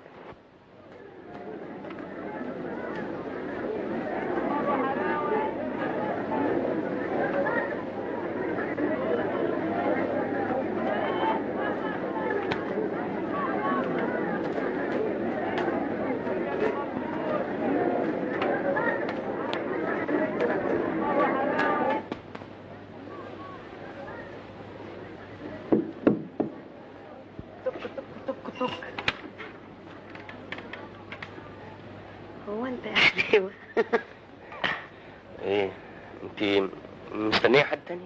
هو انت يا حلاوة؟ ايه انت مستنيه حد تاني؟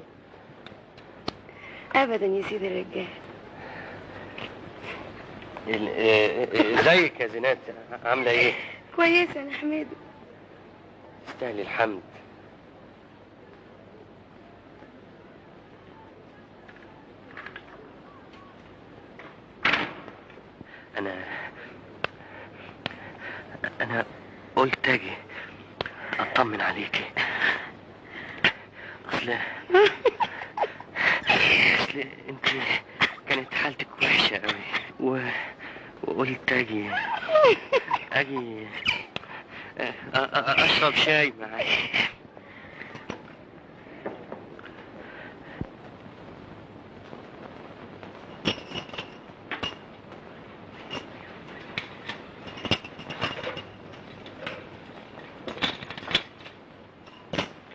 ابدا يا سيدي الرجال. ازيك يا زينات، عامله ايه؟ كويسة انا حميده. تستاهلي الحمد. أنا قلت أجي أطمن عليكي. أصل أنت كانت حالتك وحشة أوي، وقلت أجي أشرب شاي معاكي.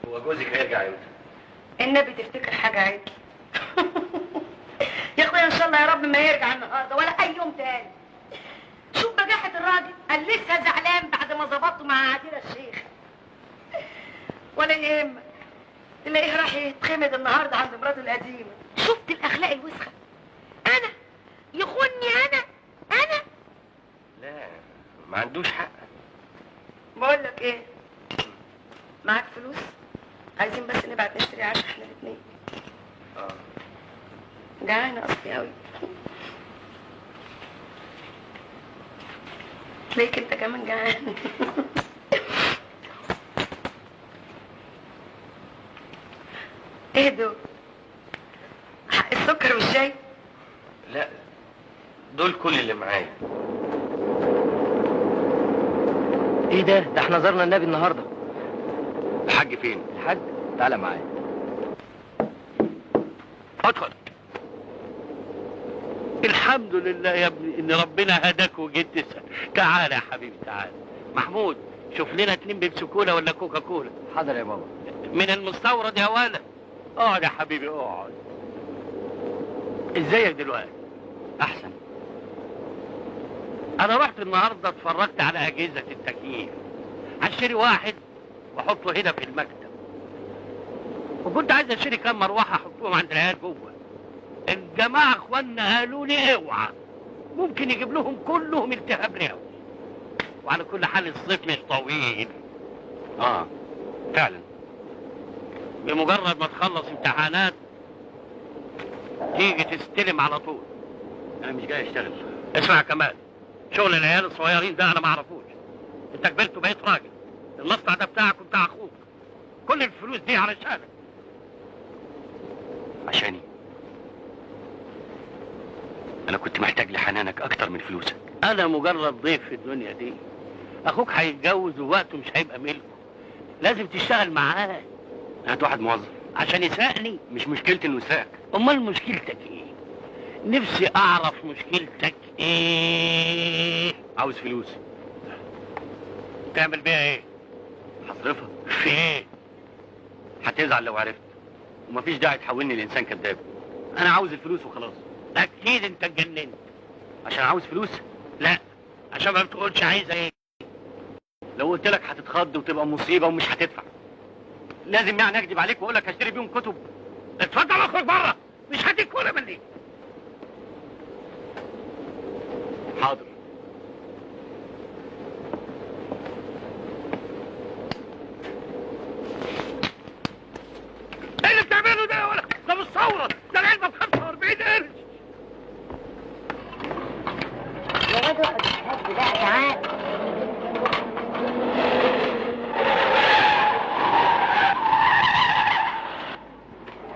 هو جوزك هيرجع امتى؟ النبي تفتكر حاجة عدل؟ يا اخويا ان شاء الله يا رب ما يرجع النهارده ولا اي يوم تاني. شوف بجاحة الراجل، قال لسه زعلان بعد ما ظبطته مع عديلة الشيخ. ولا يهمك، تلاقيه راح يتخمد النهارده عند مراته القديمة. شفت الاخلاق الوسخة؟ انا يخوني انا؟ لا ما عندوش حق. بقول لك ايه، معاك فلوس؟ عايزين بس نبعت نشتري عشاء احنا الاثنين. جعانة اصلي قوي. تلاقيك انت كمان جعان. اهدوا. حق السكر والشاي؟ لا دول كل اللي معايا. ايه ده؟ ده احنا زرنا النبي النهارده. الحاج فين؟ الحاج تعالى معايا. ادخل. الحمد لله يا ابني ان ربنا هداك وجيت تسأل. تعالى يا حبيبي تعالى. محمود شوف لنا 2 بيبسي كولا ولا كوكا كولا. حاضر يا بابا. من المستورد يا ولد. اقعد يا حبيبي اقعد. ازيك دلوقتي؟ احسن. انا رحت النهارده اتفرجت على اجهزة التكييف. هشتري واحد واحطه هنا في المكتب. وكنت عايز اشتري كام مروحة احطهم عند العيال جوه. الجماعة اخواننا قالوا لي اوعى، ممكن يجيب لهم كلهم التهاب رئوي. وعلى كل حال الصيف مش طويل. فعلا. بمجرد ما تخلص امتحانات تيجي تستلم على طول. انا مش جاي اشتغل. اسمع يا كمال، شغل العيال الصغيرين ده انا ما اعرفوش. انت كبرت وبقيت راجل، المصنع ده بتاعك وبتاع اخوك. كل الفلوس دي علشانك. عشاني؟ انا كنت محتاج لحنانك اكتر من فلوسك. انا مجرد ضيف في الدنيا دي. اخوك هيتجوز ووقته مش هيبقى ملكه، لازم تشتغل معاه. هات واحد موظف عشان يسرقني. مش مشكلتي انه يسرقك. امال مشكلتك ايه؟ نفسي اعرف مشكلتك ايه. عاوز فلوس. تعمل بيها ايه؟ هصرفها. في ايه؟ هتزعل لو عرفت، ومفيش داعي تحولني لانسان كذاب. انا عاوز الفلوس وخلاص. اكيد انت اتجننت. عشان عاوز فلوس؟ لا، عشان ما بتقولش عايزه ايه. لو قلت لك هتتخض وتبقى مصيبة ومش هتدفع. لازم يعني اكذب عليك واقول لك هشتري بيهم كتب؟ اتفضل اخرج بره، مش هديك ولا مليم. حاضر. ايه اللي بتعمله ده يا ولد؟ ده مستورد، ده العلبة ب 45 قرش. يا واد اقعد هات بقى، تعال.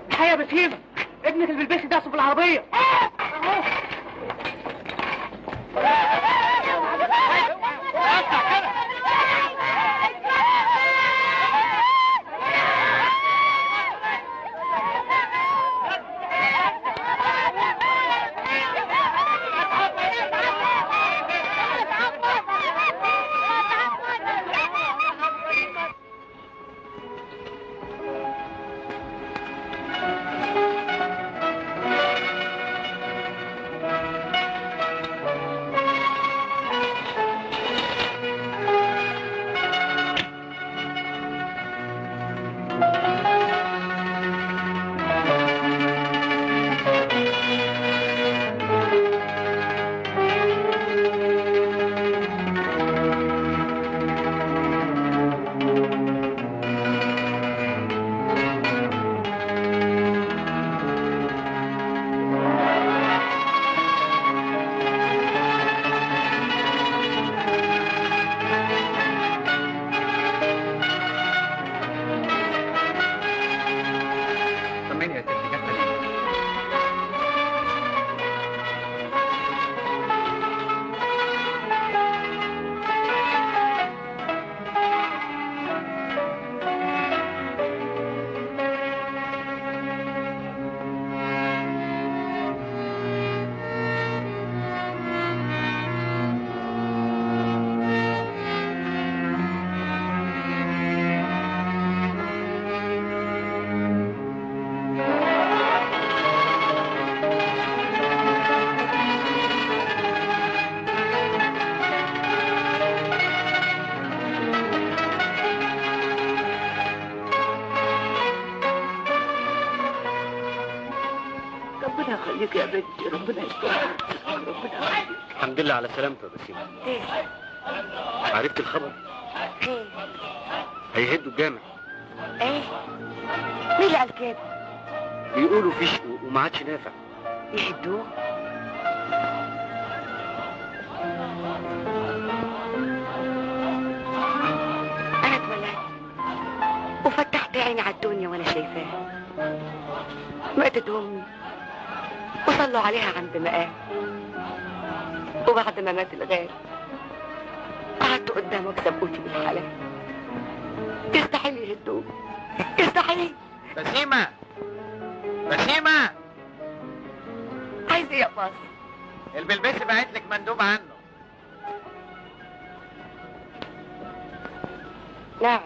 الحقيقة يا بسيمه، ابنك اللي بالبيت ده في العربية. اهو. ربنا يخليك يا بنتي، ربنا يسترك، ربنا يخليك. الحمد لله على سلامته يا بسيمة. عرفت الخبر؟ خير؟ هيهدوا الجامع. ايه؟ مين اللي قال كده؟ بيقولوا فيش وما عادش نافع. يهدوه؟ انا اتولدت وفتحت عيني على الدنيا وانا شايفاها. ماتت امي وصلوا عليها عند مقام، وبعد ما مات الغالي قعدت قدامه اكسب قوتي بالحلال. يستحيل يهدوه، يستحيل. بسيمة، بسيمة، عايز ايه يا باص؟ البلبسي بعت لك مندوب عنه. نعم،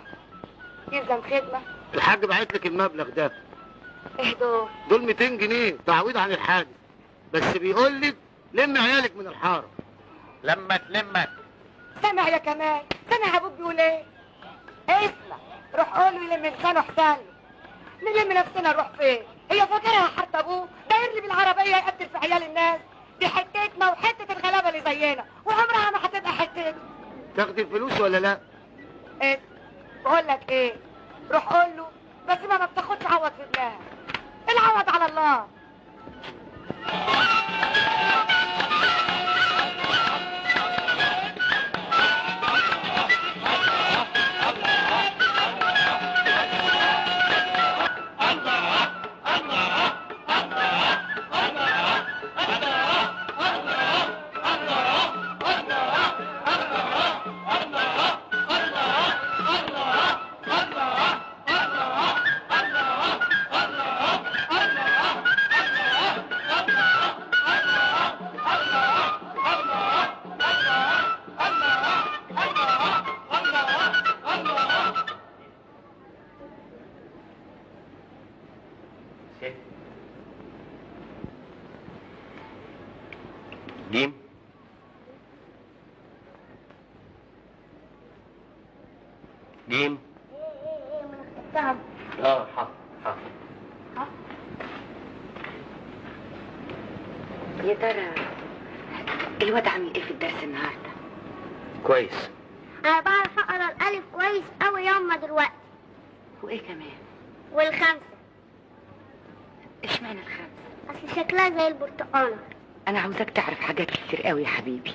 يلزم خدمة. الحاج بعت لك المبلغ ده. ايه دول؟ دول 200 جنيه تعويض عن الحادث، بس بيقول لك لم عيالك من الحارة. لما تلمك. سامع يا كمال؟ سامع ابوك بيقول ايه؟ اسمع، روح قول له يلم لسانه احسن له. نلم نفسنا نروح فين؟ هي فاكرها حارة ابوه؟ داير لي بالعربية يقتل في عيال الناس. دي حتتنا وحتة الغلابة اللي زينا، وعمرها ما هتبقى حتتنا. تاخدي الفلوس ولا لا؟ ايه؟ بقول لك ايه؟ روح قول له بس ما بتاخدش عوض في ابنها. العوض على الله. جيم جيم. ايه ما انا كتبتها. حاضر حاضر. يا ترى الواد عامل ايه في الدرس النهارده؟ كويس. انا بعرف اقرا الالف كويس قوي ياما دلوقتي. وايه كمان؟ والخمسة. اشمعنى الخمسة؟ اصل شكلها زي البرتقاله. انا عاوزاك تعرف حاجات كتير قوي يا حبيبي.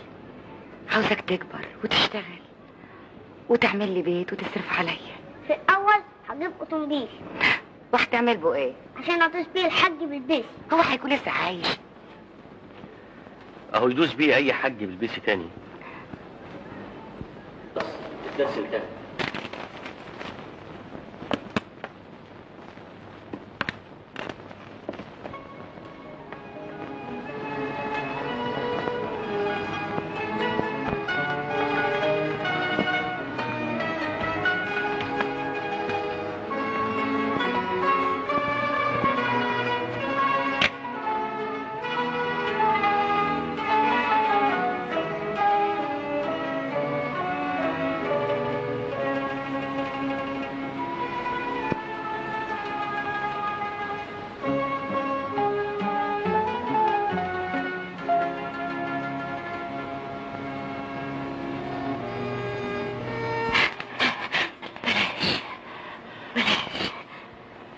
عاوزاك تكبر وتشتغل وتعمل لي بيت وتصرف عليا. في الاول هجيب اوتوموبيل. وهتعمل بيه ايه؟ عشان ادوس بيه الحاج بالبيس. هو هيكون لسه عايش؟ اهو يدوس بيه اي حاج بالبيس تاني. بس الدرس التاني.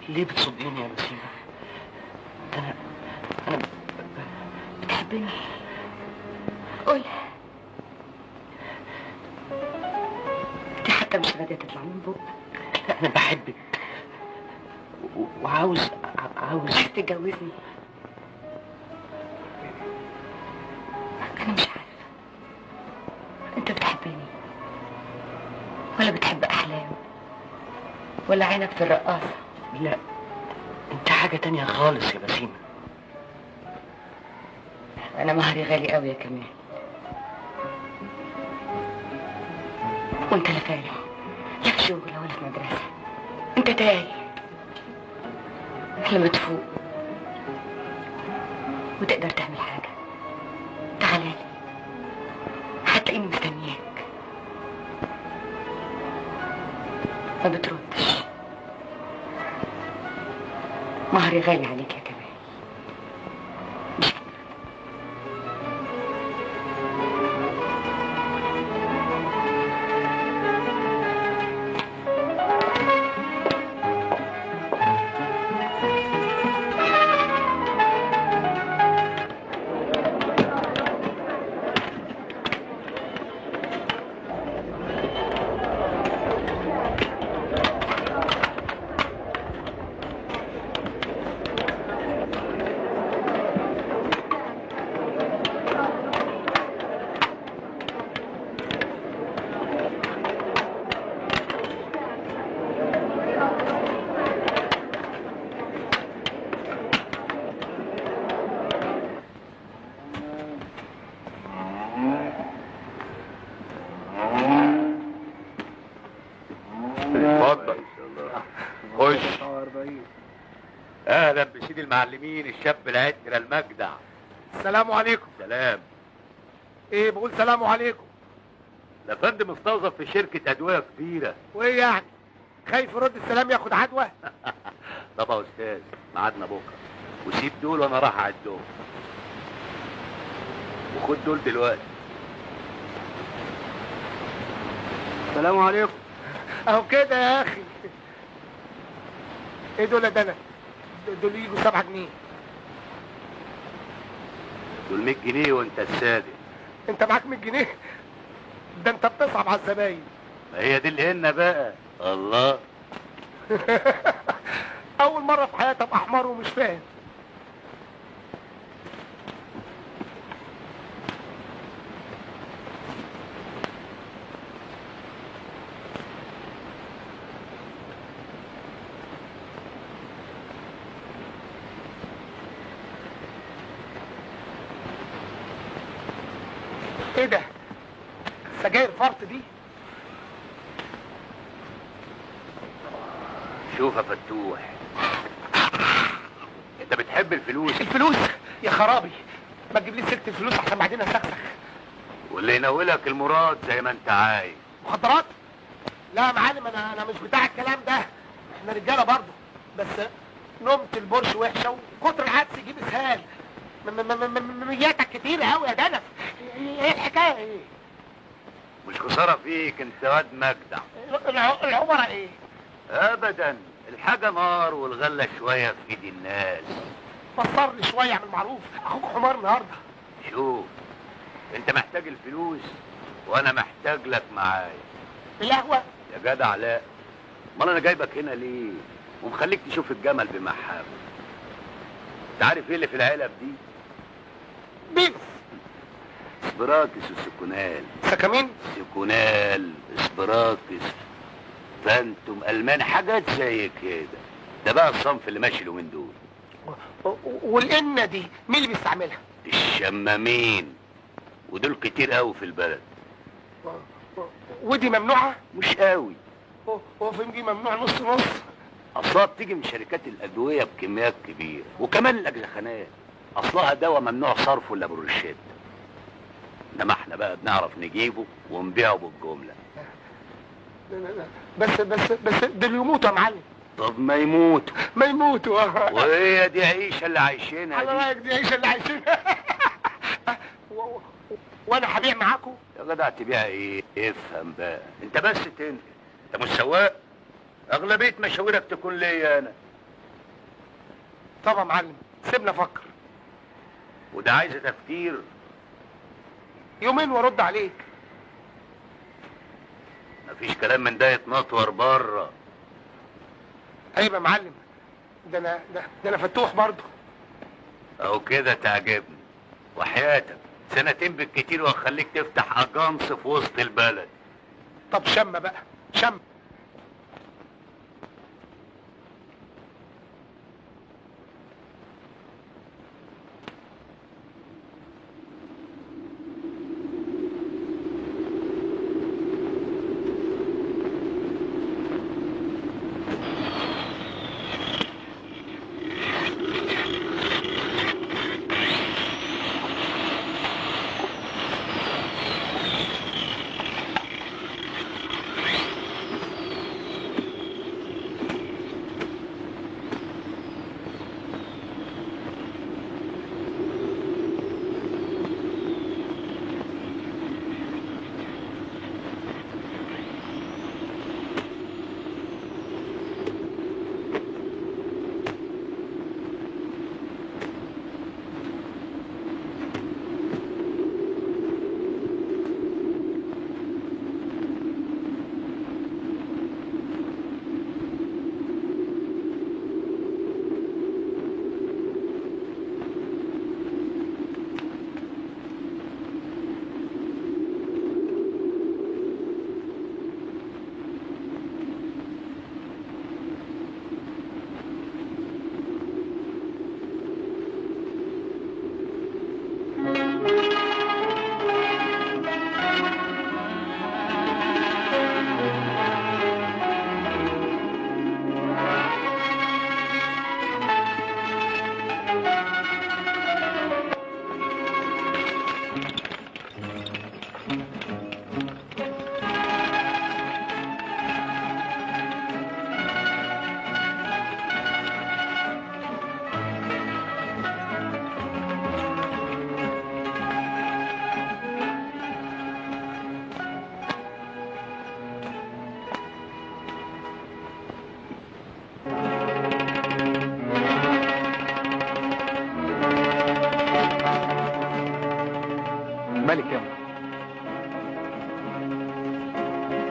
ليه بتصدقيني يا بسيمة؟ ده أنا بتحبني؟ قول. دي حتى مش راضية تطلع من بقك. أنا بحبك وعاوز عاوز عايز تتجوزني. أنا مش عارفة أنت بتحبني ولا بتحب أحلام ولا عينك في الرقاصة؟ لا، انت حاجة تانية خالص يا بسيمة. أنا مهري غالي قوي يا كمال، وانت لا فالح لا في شغل ولا في مدرسة، انت تايه. لما تفوق وتقدر تعمل حاجة تعالى لي، هتلاقيني مستنياك. ما بتردش. مهري غالي عليك يا كمال. بسيد المعلمين الشاب العترة المجدع. السلام عليكم. سلام. ايه بقول سلام عليكم. ده فندم مستوظف في شركة أدوية كبيرة. وايه يعني؟ خايف يرد السلام ياخد عدوى؟ طب يا أستاذ ميعادنا بكرة، وسيب دول وأنا راح أعدهم. وخد دول دلوقتي. السلام عليكم. اهو كده يا اخي. ايه دول يا دنا؟ دول يجوا 7 جنيه. دول 100 جنيه وانت الصادق. انت معاك 100 جنيه؟ ده انت بتصعب على الزباين. ما هي دي الهنه بقى. الله. اول مرة في حياتي ابقى حمار ومش فاهم. ايه ده؟ سجاير فرط دي؟ شوف يا فتوح، انت بتحب الفلوس. الفلوس يا خرابي، ما تجيب لي سيره الفلوس عشان بعدين اسخسخ. واللي ينولك المراد زي ما انت عايز. مخدرات؟ لا يا معلم، انا مش بتاع الكلام ده، احنا رجاله برضه، بس نومة البرش وحشة وكتر العدس يجيب اسهال. مياتك كتير قوي يا دنف. ايه الحكاية ايه؟ مش خسارة فيك، انت واد مجدع. العمرة ايه؟ ابدا، الحاجة نار والغلة شوية في ايد الناس. فسر لي شوية من المعروف، اخوك حمار النهارده. شوف، انت محتاج الفلوس وانا محتاج لك معايا. القهوة؟ يا جدع لا، امال انا جايبك هنا ليه؟ ومخليك تشوف الجمل بمحابه. انت عارف ايه اللي في العلب دي؟ بيبس. اسبراكس وسكونال. سكامين؟ سكونال، اسبراكس، فانتوم، المان، حاجات زي كده. ده بقى الصنف اللي ماشي اليومين دول. والقنه دي مين اللي بيستعملها؟ الشمامين، ودول كتير قوي في البلد. ودي ممنوعة؟ مش قوي. هو فين دي ممنوع نص نص؟ اصلها بتيجي من شركات الادوية بكميات كبيرة، وكمان الاجزخانات اصلها دواء ممنوع صرفه الا بالرشاد. انما احنا بقى بنعرف نجيبه ونبيعه بالجملة. بس بس بس دول يموتوا يا معلم. طب ما يموتوا. ما يموتوا. وهي دي عيشه اللي عايشينها. على رايك دي عيشه اللي عايشينها. وانا هبيع معاكم؟ يا جدع تبيع ايه؟ افهم بقى، انت بس تنقل، انت مش سواق؟ اغلبية مشاويرك تكون ليا انا. طب يا معلم سيبنا افكر. وده عايزه تفكير؟ يومين وارد عليك. مفيش كلام من ده يتنطور بره. عيب يا معلم، ده انا فتوح برضه. اهو كده تعجبني، وحياتك سنتين بالكتير واخليك تفتح اجانس في وسط البلد. طب شم بقى، شم. مالك يا أمي؟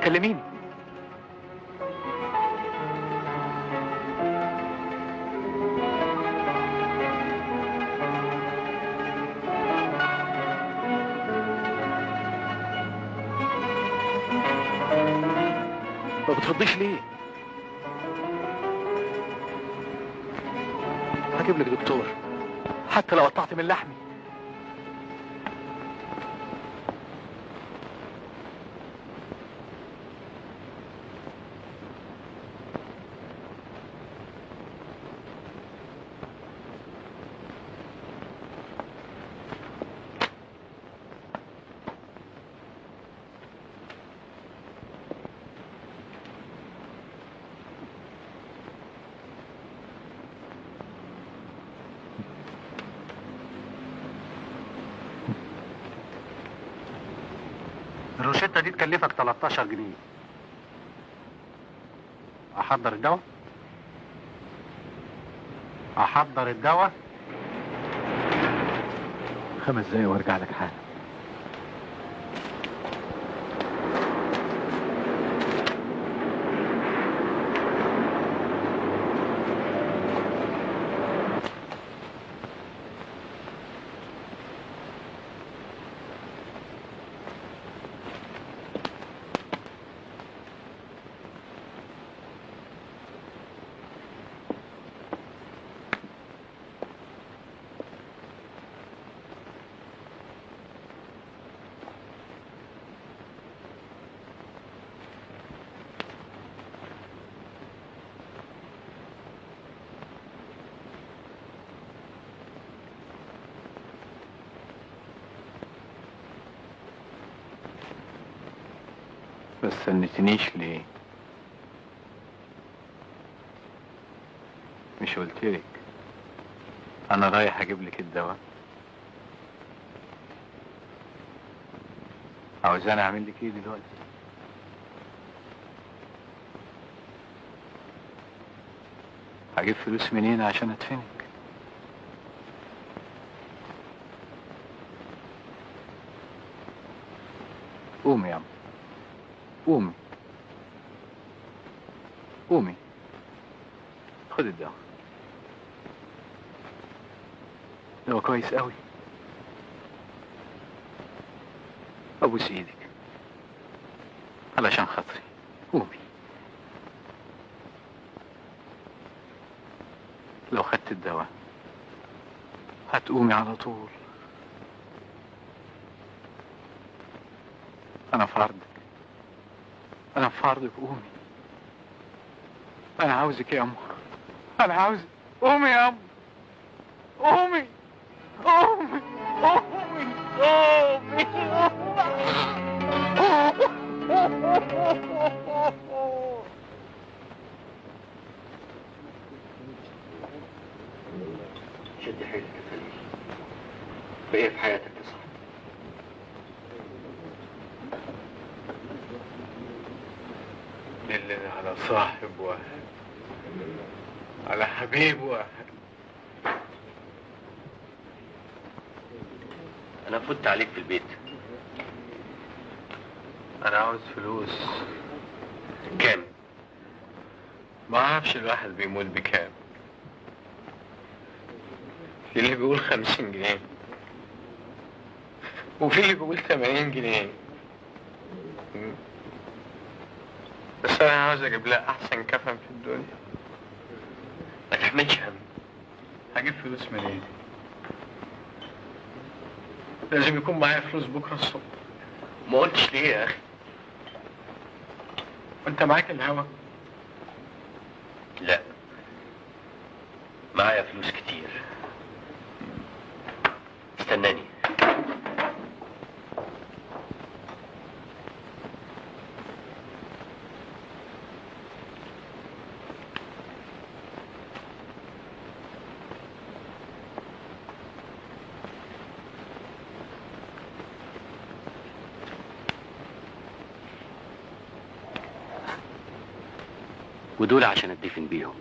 كلميني. ما بترديش ليه؟ هجيب لك دكتور حتى لو قطعت من لحمي. الروشتة دي تكلفك 13 جنيه. احضر الدواء؟ احضر الدواء؟ 5 دقايق وارجع لك حالا. ما استنيتنيش ليه؟ مش قلتلك انا رايح اجيب لك الدواء؟ عاوزاني اعمل لك ايه دلوقتي؟ هجيب فلوس منين عشان ادفنك؟ قومي يا عم، قومي قومي، خد الدواء. دواء كويس قوي. ابوس ايدك علشان خاطري، قومي. لو خدت الدواء هتقومي على طول. انا في عرضك، أنا في عرضك، قومي. أنا عاوزك يا أمه، أنا عاوزك. قومي يا أمه، قومي قومي قومي قومي. شد حيلك يا خليل، بقية في حياتك يا صاحبي. دلنا على صاحب واحد، على حبيب واحد. أنا فوت عليك في البيت. أنا عاوز فلوس. كام؟ ما أعرفش الواحد بيموت بكام. في اللي بيقول 50 جنيه، وفي اللي بيقول 80 جنيه. بس أنا عاوز أجيب لها أحسن كفن في الدنيا. ما تحملش هم. هجيب فلوس منين؟ لازم يكون معايا فلوس بكرة الصبح. ما قلتش ليه يا أخي؟ وأنت معاك الهوا؟ لا، معايا فلوس كتير. استناني. ودول عشان اتدفن بيهم.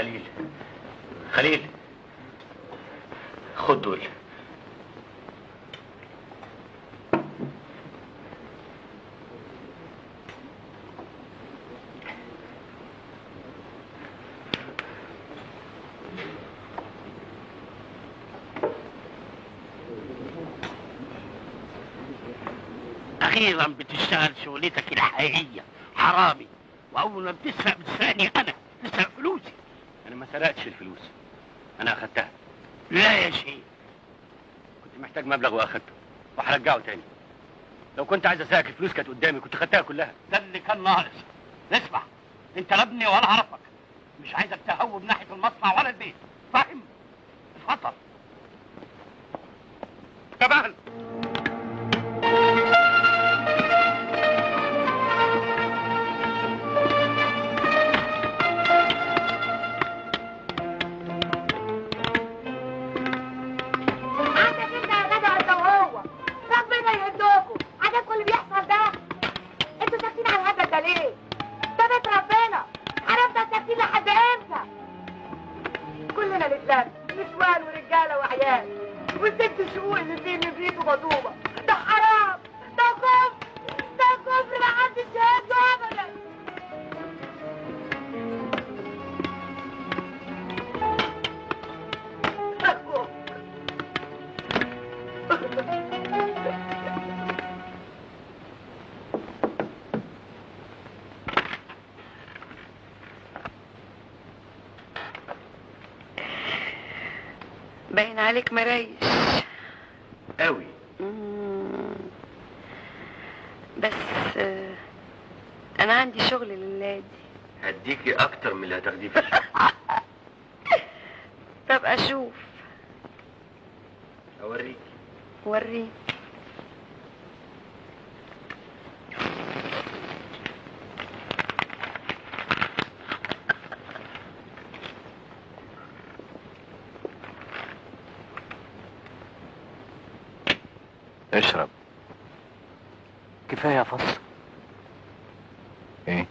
خليل، خليل خد دول. أخيرا بتشتغل شغلتك الحقيقية، حرامي، وأول ما بتسرق بتسرقني أنا، تسرق فلوسي. أنا ما سرقتش الفلوس، أنا أخدتها. لا يا شيخ، كنت محتاج مبلغ وأخدته وهرجعه تاني. لو كنت عايز أسرقك الفلوس كانت قدامي، كنت خدتها كلها. ده اللي كان ناقص. اسمع، أنت لا ابني ولا أعرفك، مش عايزك تهوب ناحية المصنع ولا البيت، فاهم؟ اتفضل. كمان باين عليك مريش قوي. بس انا عندي شغل لله دي. هديكي اكتر من اللي هتاخديه في الشغل. طب اشوف. اوريك. وريني. اشرب. كفاية يا فصل. ايه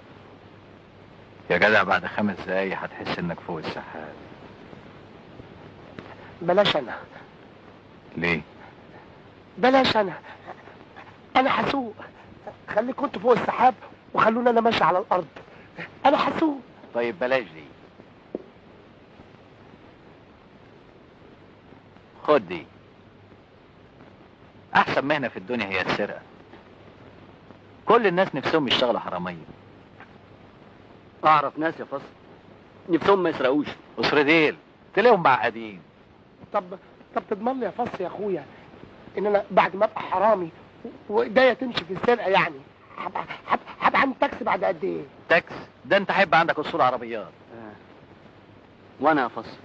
يا جدع، بعد 5 دقايق هتحس انك فوق السحاب. بلاش انا. ليه؟ بلاش انا، انا هسوق. خليكوا انتوا فوق السحاب وخلونا انا ماشي على الارض. انا هسوق. طيب بلاش دي، خد دي. احسن مهنة في الدنيا هي السرقة. كل الناس نفسهم يشتغلوا حرامية. اعرف ناس يا فصل نفسهم ما يسرقوش. اسرديل تلاقيهم معقدين. طب تضمن لي يا فصل يا اخويا ان انا بعد ما ابقى حرامي وايديا تمشي في السرقة، يعني هبقى عندي تاكسي بعد قد ايه؟ تاكس؟ ده انت هيبقى عندك اصول عربيات. وانا يا فصل؟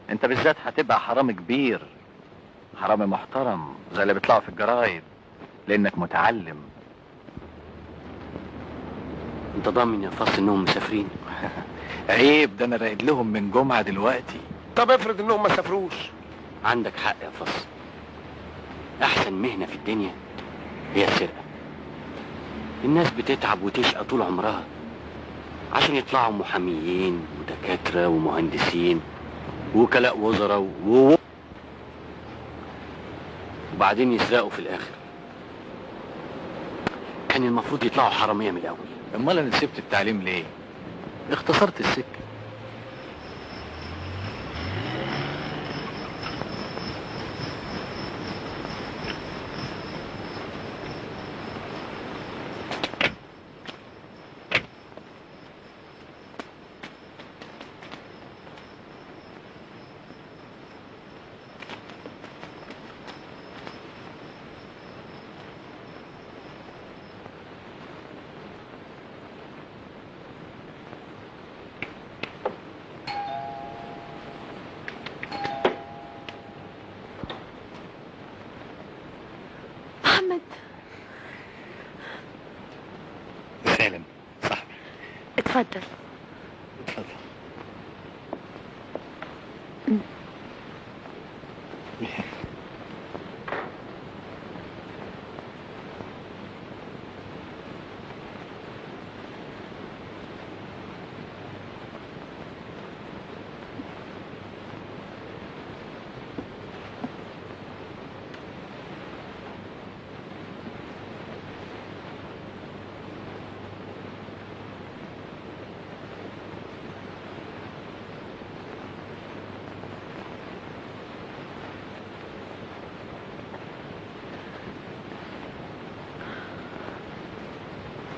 انت بالذات هتبقى حرامي كبير، حرامي محترم زي اللي بيطلعوا في الجرايد، لانك متعلم. انت ضامن يا فصل انهم مسافرين؟ عيب، ده انا راقد لهم من جمعه دلوقتي. طب افرض انهم ما سافروش. عندك حق يا فصل، احسن مهنة في الدنيا هي السرقة. الناس بتتعب وتشقى طول عمرها عشان يطلعوا محاميين ودكاترة ومهندسين وكلاء وزراء وبعدين يسرقوا في الاخر. كان المفروض يطلعوا حرامية من الاول. امال انا سبت التعليم ليه؟ اختصرت السكة. سالم صاحبي. اتفضل. اتفضل.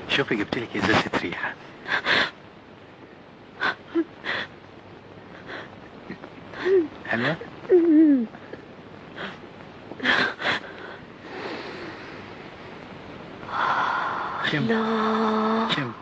شوفي جبتلك ازازة ريحة. حلوة؟ شم. لا. شم.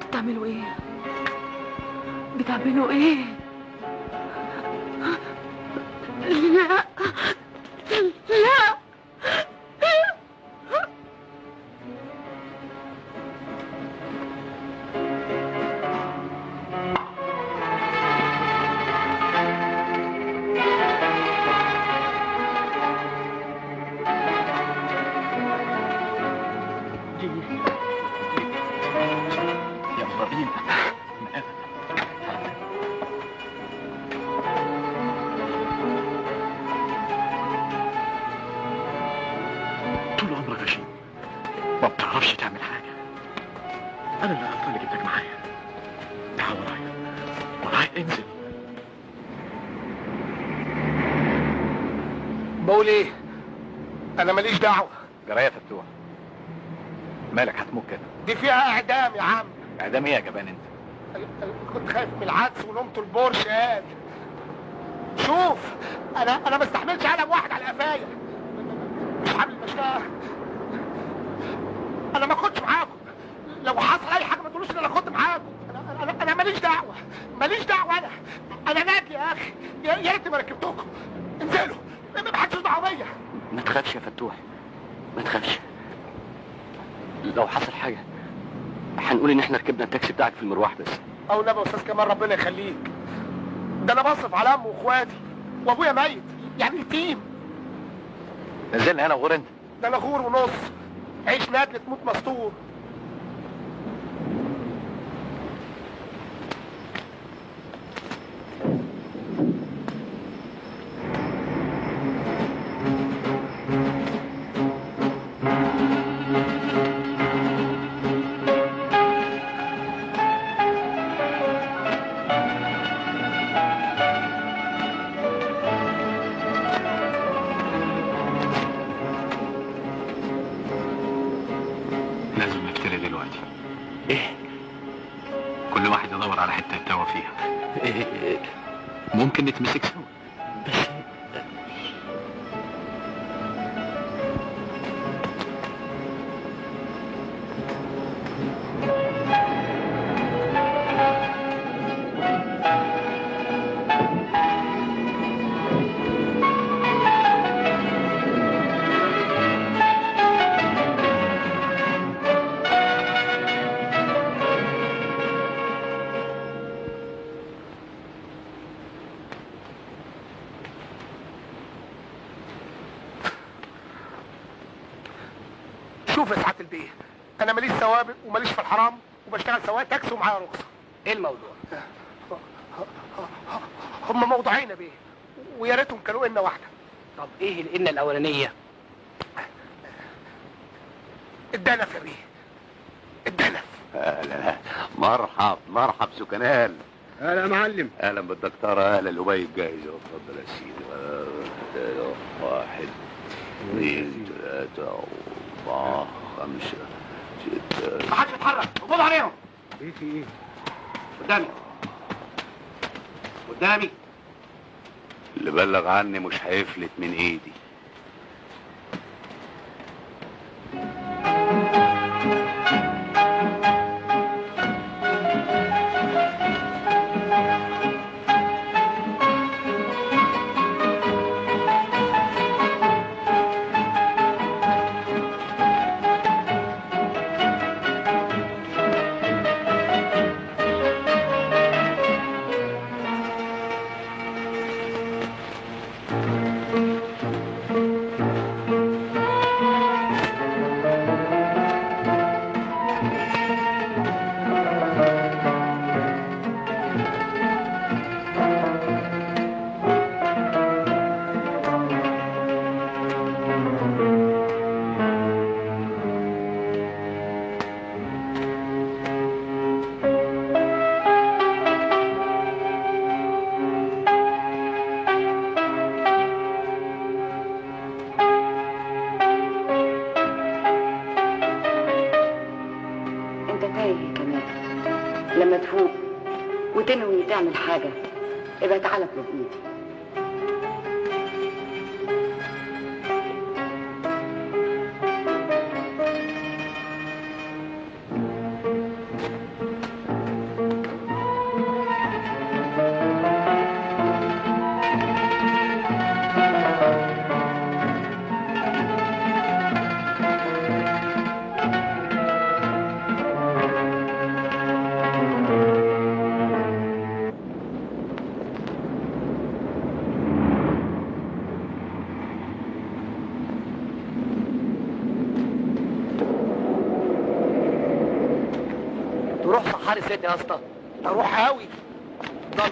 بتعملوا ايه؟ بتعملوا ايه؟ لا لا، يلا بينا. طول عمرك غشيم، ما بتعرفش تعمل حاجة. أنا اللي غلطان اللي جبتك معايا. تعال ورايا، ورايا انزل. بقول إيه؟ أنا ماليش دعوة. جراية فتوح، مالك هتموت كده؟ دي فيها إعدام يا عم. إعدام إيه يا جبان أنت؟ كنت خايف من العدس ونومته البورش. قال شوف، أنا ما استحملش قلم واحد على قفايا. مش عامل مشكلة. أنا ما كنتش معاكم. لو حصل أي حاجة ما تقولوش إن أنا كنت معاكم. أنا ماليش دعوة، ماليش دعوة. أنا نادي يا أخي. يا ريتني ما ركبتكم. انزلوا، ما حدش دعوة بيا. ما تخافش يا فتوح، ما تخافش. لو حصل حاجة هنقول إن إحنا ركبنا التاكسي بتاعك في المروح بس. أو نبي يا أستاذ كمال، ربنا يخليك. ده أنا بصرف على أمي وإخواتي وأبويا ميت، يعني يتيم. نزلنا أنا وغور أنت. ده أنا غور ونص. عيش نادل تموت مستور. لازم نفتري دلوقتي. ايه؟ كل واحد يدور على حتة يتوه فيها. إيه؟ ممكن نتمسك سوا. بس شوف يا سعادة البيه، انا ماليش سوابق وماليش في الحرام، وبشتغل سواق تاكسي ومعايا رخصه. ايه الموضوع؟ هما موضوعين يا بيه، ويا ريتهم كانوا قلنا واحدة. طب ايه القلة الاولانية؟ الدنف يا بيه، الدنف. اهلا، مرحب مرحب سكنال. اهلا يا معلم. اهلا بالدكتورة. اهلا، الأبيب جاهز اهو. اتفضل يا سيدي. 1 2 3 4 5 6. ما حدش يتحرك، اقبضوا عليهم. ايه في ايه؟ قدامي قدامي. اللي بلغ عني مش هيفلت من ايدي. تعمل حاجة ابقى تعالى اطلب ايدي. يا اسطى اروح قوي. ضل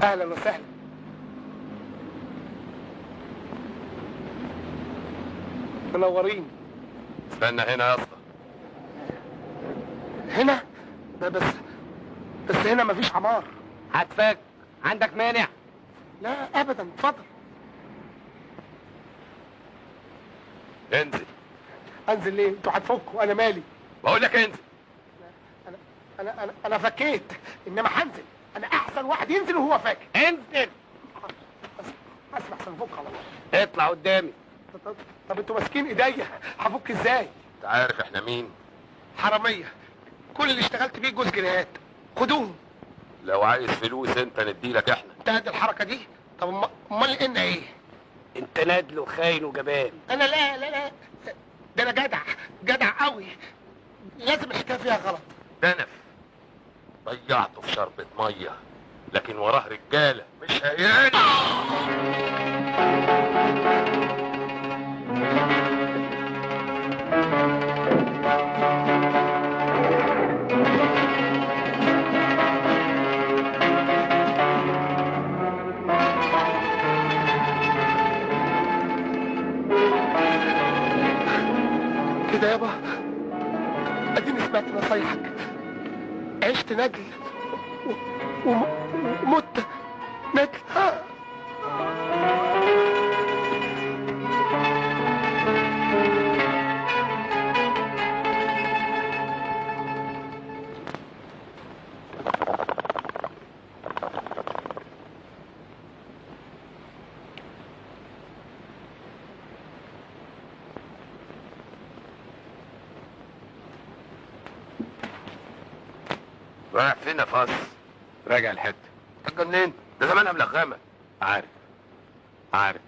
اهلا وسهلا. منورين. استنى هنا يا اسطى. هنا؟ ده بس هنا مفيش عمار. هتفك، عندك مانع؟ لا ابدا، اتفضل. انزل. انزل ليه؟ انتوا هتفكوا، انا مالي؟ بقول لك انزل. انا انا انا انا فكيت، انما هنزل. انا احسن واحد ينزل وهو فاكر. انزل. اسمع احسن افك على الله. اطلع قدامي. طب انتوا ماسكين ايديا، هفك ازاي؟ انت عارف احنا مين؟ حرامية. كل اللي اشتغلت بيه جوز جنيهات، خدوهم. لو عايز فلوس انت نديلك احنا. انت قد الحركة دي؟ طب امال قلنا ايه؟ انت نادل وخاين وجبان. انا لا لا لا، ده انا جدع، جدع قوي. لازم الحكاية فيها غلط. دنف ضيعته في شربة مية، لكن وراه رجاله مش هيقل. كده يابا، اديني سمعت نصايحك، عشت نجل ومت نجل. رايح فين يا فاس؟ راجع الحتة. انت اتجننت؟ ده زمانها ملغمه. عارف عارف.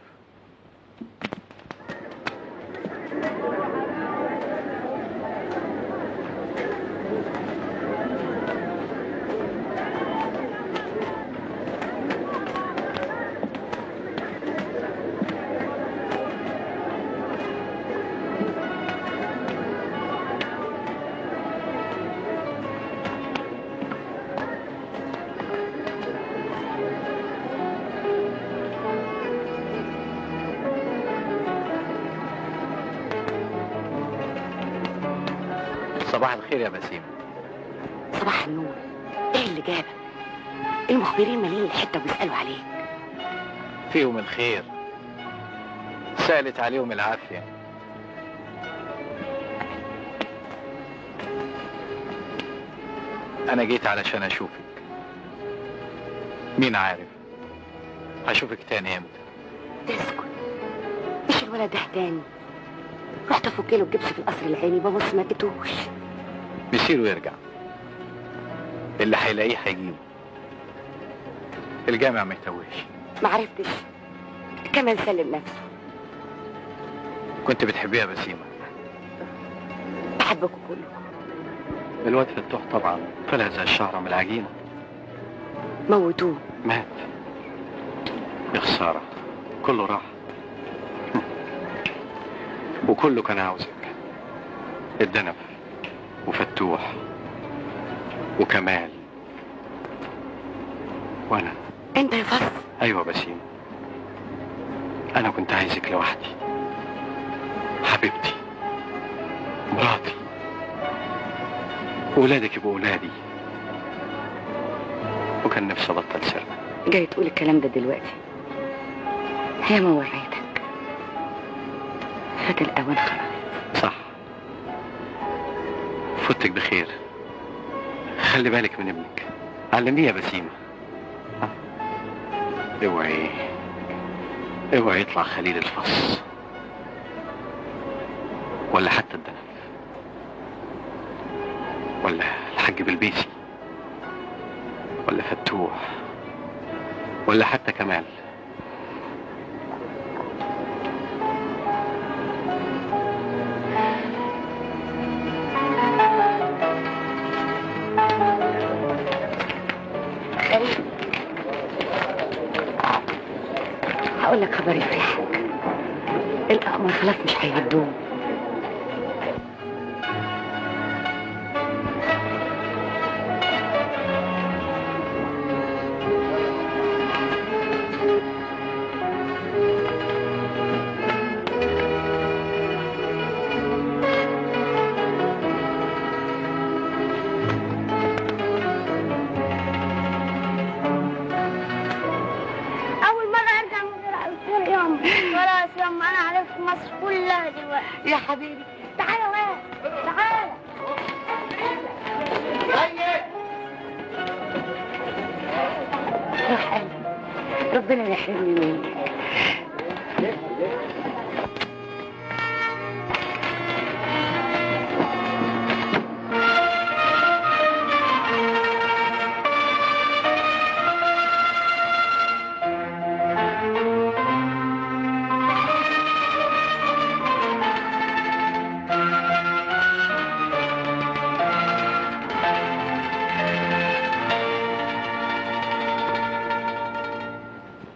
صباح الخير يا بسيمة. صباح النور. ايه اللي جابك؟ المخبرين مالين الحتة وبيسألوا عليك. فيهم الخير، سألت عليهم العافية. أنا جيت علشان أشوفك. مين عارف هشوفك تاني امتى؟ تسكت، مش الولد ده تاني. رحت افك له الجبس في القصر العيني، ببص ما لقيتوش. بيصير ويرجع، اللي هيلاقيه هيجيبه. الجامع ما يتوهش. ما عرفتش كمان سلم نفسه. كنت بتحبيها بسيمة؟ بحبكم كلكم. الواد فتوح طبعا طلع زي الشعرة من العجينة. موتوه. مات. يا خسارة، كله راح وكله كان عاوزك. الدنف وفتوح وكمال وانا. انت يا فص؟ ايوه بسيم، انا كنت عايزك لوحدي، حبيبتي، مراتي، ولادك يبقوا ولادي، وكان نفسي ابطل سرقه. جاي تقول الكلام ده دلوقتي؟ هي ما وعيتك، فات الاوان خلاص. صح، فوتك بخير. خلي بالك من ابنك، علمية يا بسيمة. اوعي اوعي يطلع خليل الفص ولا حتى الدنف ولا الحاج بلبيسي ولا فتوح ولا حتى كمال. هقول لك خبر يفرحك، الأقمر خلاص مش هيعدوه. يا حبيبي تعالى وين، تعالى. روح قلبي، ربنا يحرمني منك.